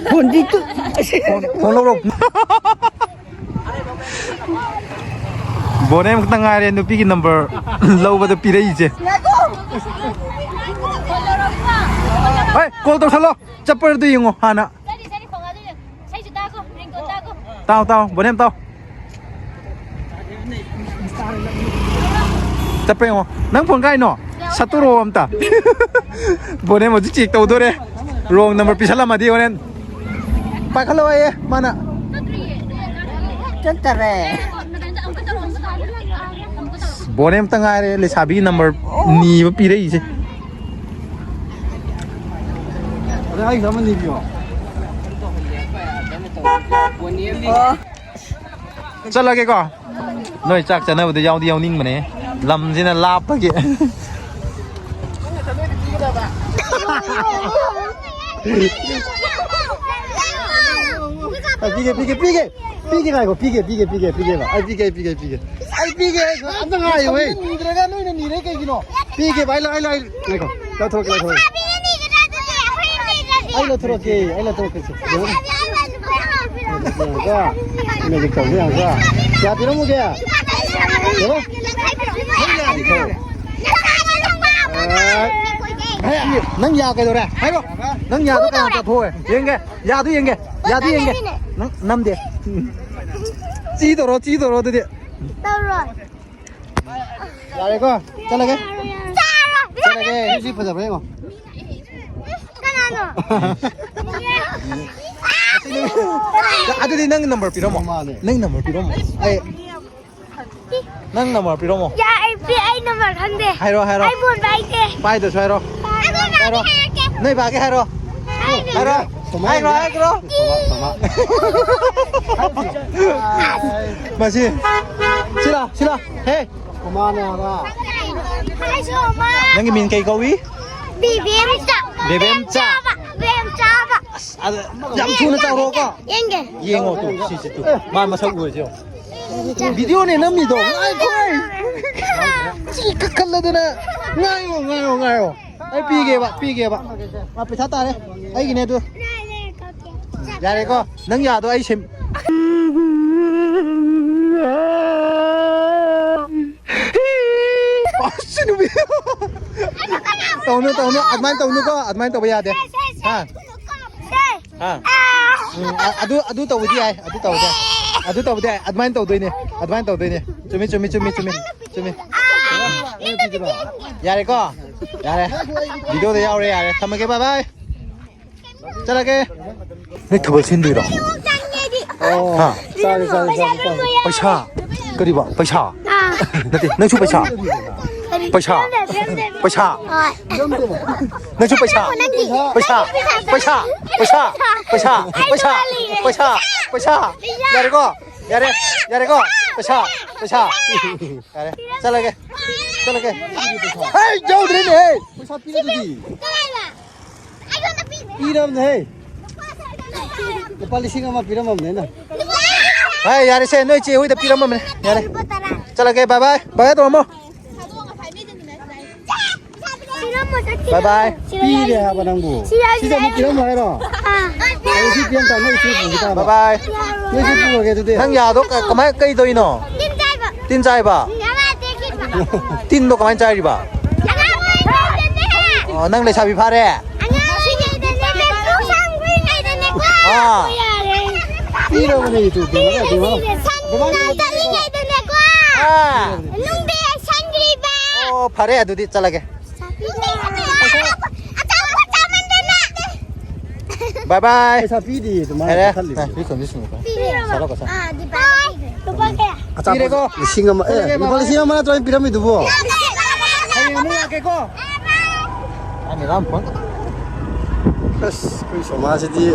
ꯐꯣꯟꯗꯤ ꯇꯨ-, ꯐꯣꯟ, ꯐꯣꯟ ꯂꯧꯔꯣ꯫ ꯕꯣꯔꯦꯝ ꯈꯛꯇ ꯉꯥꯏꯔꯦ ꯅꯨꯄꯤꯒꯤ ꯅꯝꯕꯔ ꯂꯧꯕꯗ ꯄꯤꯔꯛꯏꯁꯦ꯫ ꯍꯣꯏ, ꯀꯣꯜ ꯇꯧꯁꯜꯂꯣ꯫ ꯆꯠꯄ꯭ꯔꯗꯨ ꯌꯦꯡꯉꯣ ꯍꯥꯟꯅ꯫ ꯆꯠꯂꯤ, ꯆꯠꯂꯤ, ꯈꯣꯡꯉꯥꯗꯨ ꯌꯦꯡꯉꯨ꯫ ꯏꯁꯩꯁꯨ ꯇꯥꯒꯣ, ꯔꯤꯡꯇꯣꯟ ꯇꯥꯒꯣ꯫ ꯇꯥꯎ, ꯇꯥꯎ, ꯕꯣꯅꯦꯝ ꯇꯥꯎ꯫ ꯆꯠꯄ꯭ꯔꯥ ꯌꯦꯡꯉꯣ꯫ ꯅꯪ ꯐꯣꯟ ꯀꯥꯏꯅꯣ? ꯁꯠꯇꯣꯔꯛꯑꯣ ꯑꯝꯇ꯫ ꯕꯣꯅꯦꯝ ꯍꯧꯖꯤꯛ ꯆꯦꯛ ꯇꯧꯗꯣꯔꯦ꯫ ꯔꯣꯡ ꯅꯝꯕꯔ ꯄꯤꯁꯜꯂꯝꯃꯗꯤ ꯍꯣꯔꯦꯟ꯫ ꯄꯥꯏꯈꯠꯂꯛꯑꯣꯌꯦ ꯃꯥꯅ꯫ ꯆꯠꯇꯔꯦ꯫ ꯕꯣꯅꯦꯝ ꯑꯝꯇ ꯉꯥꯏꯔꯦ ꯂꯩꯁꯥꯕꯤꯒꯤ ꯅꯝꯕꯔ ꯅꯤꯕ ꯄꯤꯔꯛꯏꯁꯦ꯫ ꯑꯗ ꯑꯩꯒꯤꯁꯨ ꯑꯃ ꯅꯤꯕꯤꯌꯣ꯫ ꯑꯣ꯫ ꯆꯠꯂꯒꯦꯀꯣ꯫ ꯅꯣꯏ ꯆꯥꯛ ꯆꯥꯅꯕꯗ ꯌꯥꯎꯗꯤ ꯌꯥꯎꯅꯤꯡꯕꯅꯦ꯫ ꯂꯝꯁꯤꯅ ꯂꯥꯞꯄꯒꯤ꯫ ꯄꯤꯒꯦ, ꯄꯤꯒꯦ, ꯄꯤꯒꯦ꯫ ꯄꯤꯒꯦ, ꯉꯥꯏꯈꯣ, ꯄꯤꯒꯦ, ꯄꯤꯒꯦ, ꯄꯤꯒꯦ, ꯄꯤꯒꯦꯕ꯫ ꯑꯩ ꯄꯤꯒꯦ, ꯑꯩ ꯄꯤꯒꯦ, ꯑꯩ ꯄꯤꯒꯦ꯫ ꯑꯩ ꯄꯤꯒꯦ, ꯑꯝꯇ ꯉꯥꯏꯌꯨ, ꯍꯦ꯫ ꯅꯤꯗ꯭ꯔꯒ ꯅꯣꯏꯅ ꯅꯤꯔꯦ ꯀꯩꯒꯤꯅꯣ? ꯄꯤꯒꯦꯕ, ꯑꯩ ꯂꯧ-, ꯑꯩ ꯂꯧ-, ꯑꯩ, ꯉꯥꯏꯈꯣ꯫ ꯂꯧꯊꯣꯔꯛꯀꯦ, ꯂꯧꯊꯣꯔꯛꯀꯦ꯫ ꯑꯩ ꯂꯧꯊꯣꯔꯛꯀꯦ, ꯑꯩ ꯂꯧꯊꯣꯔꯛꯀꯦ, ꯁꯦ꯫ ꯌꯦꯡꯉꯣ꯫ ꯌꯦꯡꯉꯣ꯫ ꯃꯦꯖꯤꯛ ꯇꯧꯁꯦ, ꯌꯦꯡꯉꯣ꯫ ꯀꯌꯥ ꯄꯤꯔꯝꯃꯨꯒꯦ? ꯌꯦꯡꯉꯣ꯫ ꯅꯪ ꯌꯥ ꯀꯩꯗꯧꯔꯦ? ꯍꯥꯏꯔꯣ꯫ ꯅꯪ ꯌꯥꯗꯣ ꯀꯌꯥꯝ ꯆꯥꯊꯣꯛꯑꯦ? ꯌꯦꯡꯒꯦ꯫ ꯌꯥꯗꯨ ꯌꯦꯡꯒꯦ꯫ ꯌꯥꯗꯨ ꯌꯦꯡꯒꯦ꯫ ꯅꯪ ꯅꯝꯗꯦ꯫ ꯆꯤ ꯇꯧꯔꯣ, ꯆꯤ ꯇꯧꯔꯣ ꯑꯗꯨꯗꯤ꯫ ꯇꯧꯔꯣ꯫ ꯌꯥꯔꯦꯀꯣ? ꯆꯠꯂꯒꯦ꯫ ꯆꯠꯂꯒꯦ꯫ ꯁꯤ ꯐꯖꯕ꯭ꯔꯥ ꯌꯦꯡꯉꯣ꯫ ꯀꯅꯥꯅꯣ? ꯑꯗꯨꯗꯤ ꯅꯪ ꯅꯝꯕꯔ ꯄꯤꯔꯝꯃꯣ꯫ ꯃꯥꯅꯦ꯫ ꯅꯪ ꯅꯝꯕꯔ ꯄꯤꯔꯝꯃꯣ꯫ ꯑꯩ ꯅꯪ ꯅꯝꯕꯔ ꯄꯤꯔꯝꯃꯣ꯫ ꯌꯥ, ꯑꯩ ꯄꯤ-, ꯑꯩ ꯅꯝꯕꯔ ꯈꯪꯗꯦ꯫ ꯍꯥꯏꯔꯣ, ꯍꯥꯏꯔꯣ꯫ ꯑꯩ ꯐꯣꯟ ꯄꯥꯏꯗꯦ꯫ ꯄꯥꯏꯗ꯭ꯔꯁꯨ ꯍꯥꯏꯔꯣ꯫ ꯑꯩ ꯐꯣꯟ ꯍꯥꯏꯔꯣ꯫ ꯄꯥꯏꯗꯦ ꯍꯥꯏꯔꯛꯀꯦ꯫ ꯅꯣꯏ ꯕꯥꯒꯤ ꯍꯥꯏꯔꯣ꯫ ꯍꯥꯏꯗꯦ꯫ ꯍꯥꯏꯔꯣ, ꯍꯥꯏꯔꯣ꯫ ꯍꯥꯏꯈ꯭ꯔꯣ, ꯍꯥꯏꯈ꯭ꯔꯣ꯫ ꯊꯣꯃꯥ, ꯊꯣꯃꯥ꯫ ꯃꯁꯤ꯫ ꯁꯤꯂꯥ, ꯁꯤꯂꯥ꯫ ꯍꯦ꯫ ꯊꯣꯃꯥꯅꯦ ꯍꯥꯏꯕ꯫ ꯍꯥꯏꯁꯨ ꯑꯃ꯫ ꯅꯪꯒꯤ ꯃꯤꯡ ꯀꯩ ꯀꯧꯏ? ꯕꯦꯕꯦꯝꯆꯥ꯫ ꯕꯦꯕꯦꯝꯆꯥ꯫ ꯕꯦꯕꯦꯝꯆꯥꯕ꯫ ꯑꯁ, ꯑꯗ ꯌꯥꯝ ꯊꯨꯅ ꯆꯥꯎꯔꯛꯑꯣꯀꯣ꯫ ꯌꯦꯡꯒꯦ꯫ ꯌꯦꯡꯉꯣ ꯇꯨ, ꯁꯤꯁꯤ ꯇꯨ꯫ ꯃꯥ ꯃꯁꯛ ꯎꯔꯁꯤ ꯌꯦꯡꯉꯣ꯫ ꯚꯤꯗꯤꯑꯣꯅꯦ ꯅꯝꯃꯤꯗꯣ꯫ ꯉꯥꯏꯈꯣ꯫ ꯁꯤ ꯀꯛꯈꯠꯂꯗꯅ꯫ ꯉꯥꯏꯌꯣ, ꯉꯥꯏꯌꯣ, ꯉꯥꯏꯌꯣ꯫ ꯑꯩ ꯄꯤꯒꯦꯕ, ꯄꯤꯒꯦꯕ꯫ ꯃꯥ ꯄꯩꯁꯥ ꯇꯥꯔꯦ꯫ ꯑꯩꯒꯤꯅꯦ ꯑꯗꯨ꯫ ꯌꯥꯔꯦꯀꯣ? ꯅꯪ ꯌꯥꯗꯣ ꯑꯩ ꯁꯦꯝ-, ꯑꯁ, ꯅꯨꯄꯤ꯫ ꯇꯧꯅꯨ, ꯇꯧꯅꯨ꯫ ꯑꯗꯨꯃꯥꯏꯅ ꯇꯧꯅꯨꯀꯣ꯫ ꯑꯗꯨꯃꯥꯏꯅ ꯇꯧꯕ ꯌꯥꯗꯦ꯫ ꯍꯥ? ꯍꯥ? ꯎꯝ, ꯑ-, ꯑꯗꯨ, ꯑꯗꯨ ꯇꯧꯕꯗꯤ ꯌꯥꯏ꯫ ꯑꯗꯨ ꯇꯧꯕꯗꯤ ꯌꯥꯏ꯫ ꯑꯗꯨ ꯇꯧꯕꯗꯤ ꯌꯥꯏ꯫ ꯑꯗꯨꯃꯥꯏꯅ ꯇꯧꯗꯣꯏꯅꯦ꯫ ꯑꯗꯨꯃꯥꯏꯅ ꯇꯧꯗꯣꯏꯅꯦ꯫ ꯆꯨꯝꯃꯤ, ꯆꯨꯝꯃꯤ, ꯆꯨꯝꯃꯤ, ꯆꯨꯝꯃꯤ꯫ ꯆꯨꯝꯃꯤ꯫ ꯌꯥꯔꯦꯀꯣ? ꯌꯥꯔꯦ꯫ ꯚꯤꯗꯤꯑꯣꯗ ꯌꯥꯎꯔꯦ, ꯌꯥꯔꯦ꯫ ꯊꯝꯃꯒꯦ, bye bye꯫ ꯆꯠꯂꯒꯦ꯫ ꯅꯣꯏ ꯊꯥꯕꯜ ꯁꯤꯟꯗꯣꯏꯔꯣ? ꯑꯣ, ꯍꯥ? ꯆꯥꯔꯦ, ꯆꯥꯔꯦ, ꯆꯥꯔꯦ, ꯆꯥꯔꯦ꯫ ꯄꯩꯁꯥ? ꯀꯔꯤꯕ? ꯄꯩꯁꯥ? ꯑꯥ꯫ ꯅꯠꯇꯦ, ꯅꯪꯁꯨ ꯄꯩꯁꯥ? ꯀꯔꯤ? ꯄꯩꯁꯥ? ꯄꯤꯔꯝꯗꯦ, ꯄꯤꯔꯝꯗꯦ꯫ ꯄꯩꯁꯥ? ꯍꯣꯏ꯫ ꯅꯪꯁꯨ ꯄꯩꯁꯥ? ꯅꯪꯗꯤ? ꯄꯩꯁꯥ? ꯅꯪꯗꯤ ꯄꯩꯁꯥ? ꯄꯩꯁꯥ? ꯄꯩꯁꯥ? ꯄꯩꯁꯥ? ꯑꯩ ꯄꯩꯁꯥ? ꯂꯨꯄꯥ ꯂꯩꯔꯦ꯫ ꯄꯩꯁꯥ? ꯄꯩꯁꯥ? ꯄꯩꯁꯥ? ꯌꯥꯔꯦꯀꯣ? ꯌꯥꯔꯦ? ꯌꯥꯔꯦꯀꯣ? ꯄꯩꯁꯥ? ꯄꯩꯁꯥ? ꯌꯥꯔꯦ꯫ ꯆꯠꯂꯒꯦ꯫ ꯆꯠꯂꯒꯦ꯫ ꯍꯦ, ꯌꯧꯗ꯭ꯔꯦꯅꯦ, ꯍꯦ꯫ ꯄꯩꯁꯥ ꯄꯤꯔꯗꯨꯗꯤ꯫ ꯀꯅꯥꯅ? ꯑꯩꯉꯣꯟꯗ ꯄꯤꯗꯦ꯫ ꯄꯤꯔꯕꯅꯦ, ꯍꯦ꯫ ꯂꯨꯄꯥ ꯂꯤꯁꯤꯡ ꯑꯃ ꯄꯤꯔꯝꯃꯕꯅꯦ ꯑꯩꯅ꯫ ꯂꯨꯄꯥ ꯍꯥꯏ, ꯌꯥꯔꯦꯁꯦ, ꯅꯣꯏ ꯆꯦ ꯍꯣꯏꯗ ꯄꯤꯔꯝꯃꯕꯅꯦ꯫ ꯌꯥꯔꯦ꯫ ꯂꯨꯄꯥ ꯇꯔꯥ꯫ ꯆꯠꯂꯒꯦ, bye bye꯫ Bye bye ꯇꯧꯔꯝꯃꯣ꯫ ꯄꯤꯔꯝꯃꯣ, ꯆꯠꯈꯤꯅꯨ꯫ Bye bye꯫ ꯁꯤꯔꯣ ꯄꯤꯔꯦ ꯌꯥꯔꯦ꯫ ꯍꯥꯏꯕ ꯅꯪꯕꯨ꯫ ꯁꯤ ꯌꯥꯔꯦ, ꯁꯤꯗ ꯑꯃꯨꯛ ꯌꯥꯔꯦ꯫ ꯄꯤꯔꯝꯃꯣ ꯍꯥꯏꯔꯣ? ꯑꯥ꯫ ꯑꯩ ꯁꯤ ꯄꯤꯔꯝ ꯇꯥꯔꯦ, ꯅꯣꯏ ꯏꯆꯦ ꯄꯨꯈꯤ ꯇꯥꯕ꯫ Bye bye꯫ ꯅꯣꯏ ꯏꯆꯦ ꯄꯨꯔꯒꯦ ꯑꯗꯨꯗꯤ꯫ ꯅꯪ ꯌꯥꯗꯣ ꯀ-, ꯀꯃꯥꯏ, ꯀꯩ ꯇꯧꯔꯤꯅꯣ? ꯇꯤꯟ ꯆꯥꯏꯕ꯫ ꯇꯤꯟ ꯆꯥꯏꯕ? ꯉꯔꯥꯡ ꯇꯦꯛꯈꯤꯕ꯫ ꯇꯤꯟꯗꯣ ꯀꯃꯥꯏꯅ ꯆꯥꯏꯔꯤꯕ? ꯑꯉꯥꯡ ꯑꯣꯏꯔꯤꯉꯩꯗꯅꯦ꯫ ꯑꯣ, ꯅꯪ ꯂꯩꯁꯥꯕꯤ ꯐꯥꯔꯦ? ꯑꯉꯥꯡ ꯑꯣꯏꯔꯤꯉꯩꯗꯅꯦ, ꯃꯦꯇ꯭ꯔꯣꯟ ꯁꯥꯡ ꯑꯣꯏꯔꯤꯉꯩꯗꯅꯦꯀꯣ꯫ ꯑꯥ꯫ ꯌꯥꯔꯦ꯫ ꯄꯤꯔꯕꯅꯦ, ꯌꯨꯇꯨꯕ ꯆꯦꯅꯦꯜꯗ ꯑꯗꯨꯃꯥꯏꯅ꯫ ꯁꯟꯅ ꯆꯠꯂꯤꯉꯩꯗꯅꯦꯀꯣ꯫ ꯑꯥ꯫ ꯅꯨꯡꯗ ꯌꯥꯏꯁꯟꯈ꯭ꯔꯤꯕ꯫ ꯑꯣ, ꯐꯔꯦ, ꯑꯗꯨꯗꯤ ꯆꯠꯂꯒꯦ꯫ ꯅꯨꯡꯗ ꯌꯥꯏꯁꯟꯈ꯭ꯔꯤꯕ꯫ ꯑꯆꯥꯄꯣꯠ ꯆꯥꯃꯟꯗꯅ꯫ Bye bye꯫ ꯄꯩꯁꯥ ꯄꯤꯗꯦ ꯑꯗꯨꯃꯥꯏꯅ ꯌꯥꯔꯦ꯫ ꯈꯜꯂꯤꯕ꯫ ꯑꯦ, ꯄꯤꯁꯨꯝꯗꯤ ꯁꯨꯝ ꯄꯤꯔꯦ꯫ ꯁꯥꯔꯣ, ꯀꯁꯥ꯫ ꯑꯥ, ꯑꯗꯨꯗꯤ bye꯫ ꯂꯨꯄꯥ ꯀꯌꯥ? ꯑꯆꯥꯄꯣꯠ ꯄꯤꯔꯦꯀꯣ꯫ ꯂꯤꯁꯤꯡ ꯑꯃ, ꯑꯦ, ꯄꯤꯔꯒꯦ, ꯂꯨꯄꯥ ꯕꯕꯥ꯫ ꯂꯤꯁꯤꯡ ꯑꯃ ꯅꯠꯇ꯭ꯔꯣ ꯑꯩꯅ ꯄꯤꯔꯝꯃꯤꯗꯨꯕꯣ? ꯍꯌꯦꯡ ꯑꯃꯨꯛ ꯂꯥꯛꯀꯦꯀꯣ꯫ ꯑꯩꯅ ꯂꯥꯝ ꯐꯣꯟ꯫ ꯑꯁ, ꯑꯩꯈꯣꯏ ꯁꯣꯃꯥꯁꯤꯗꯤ꯫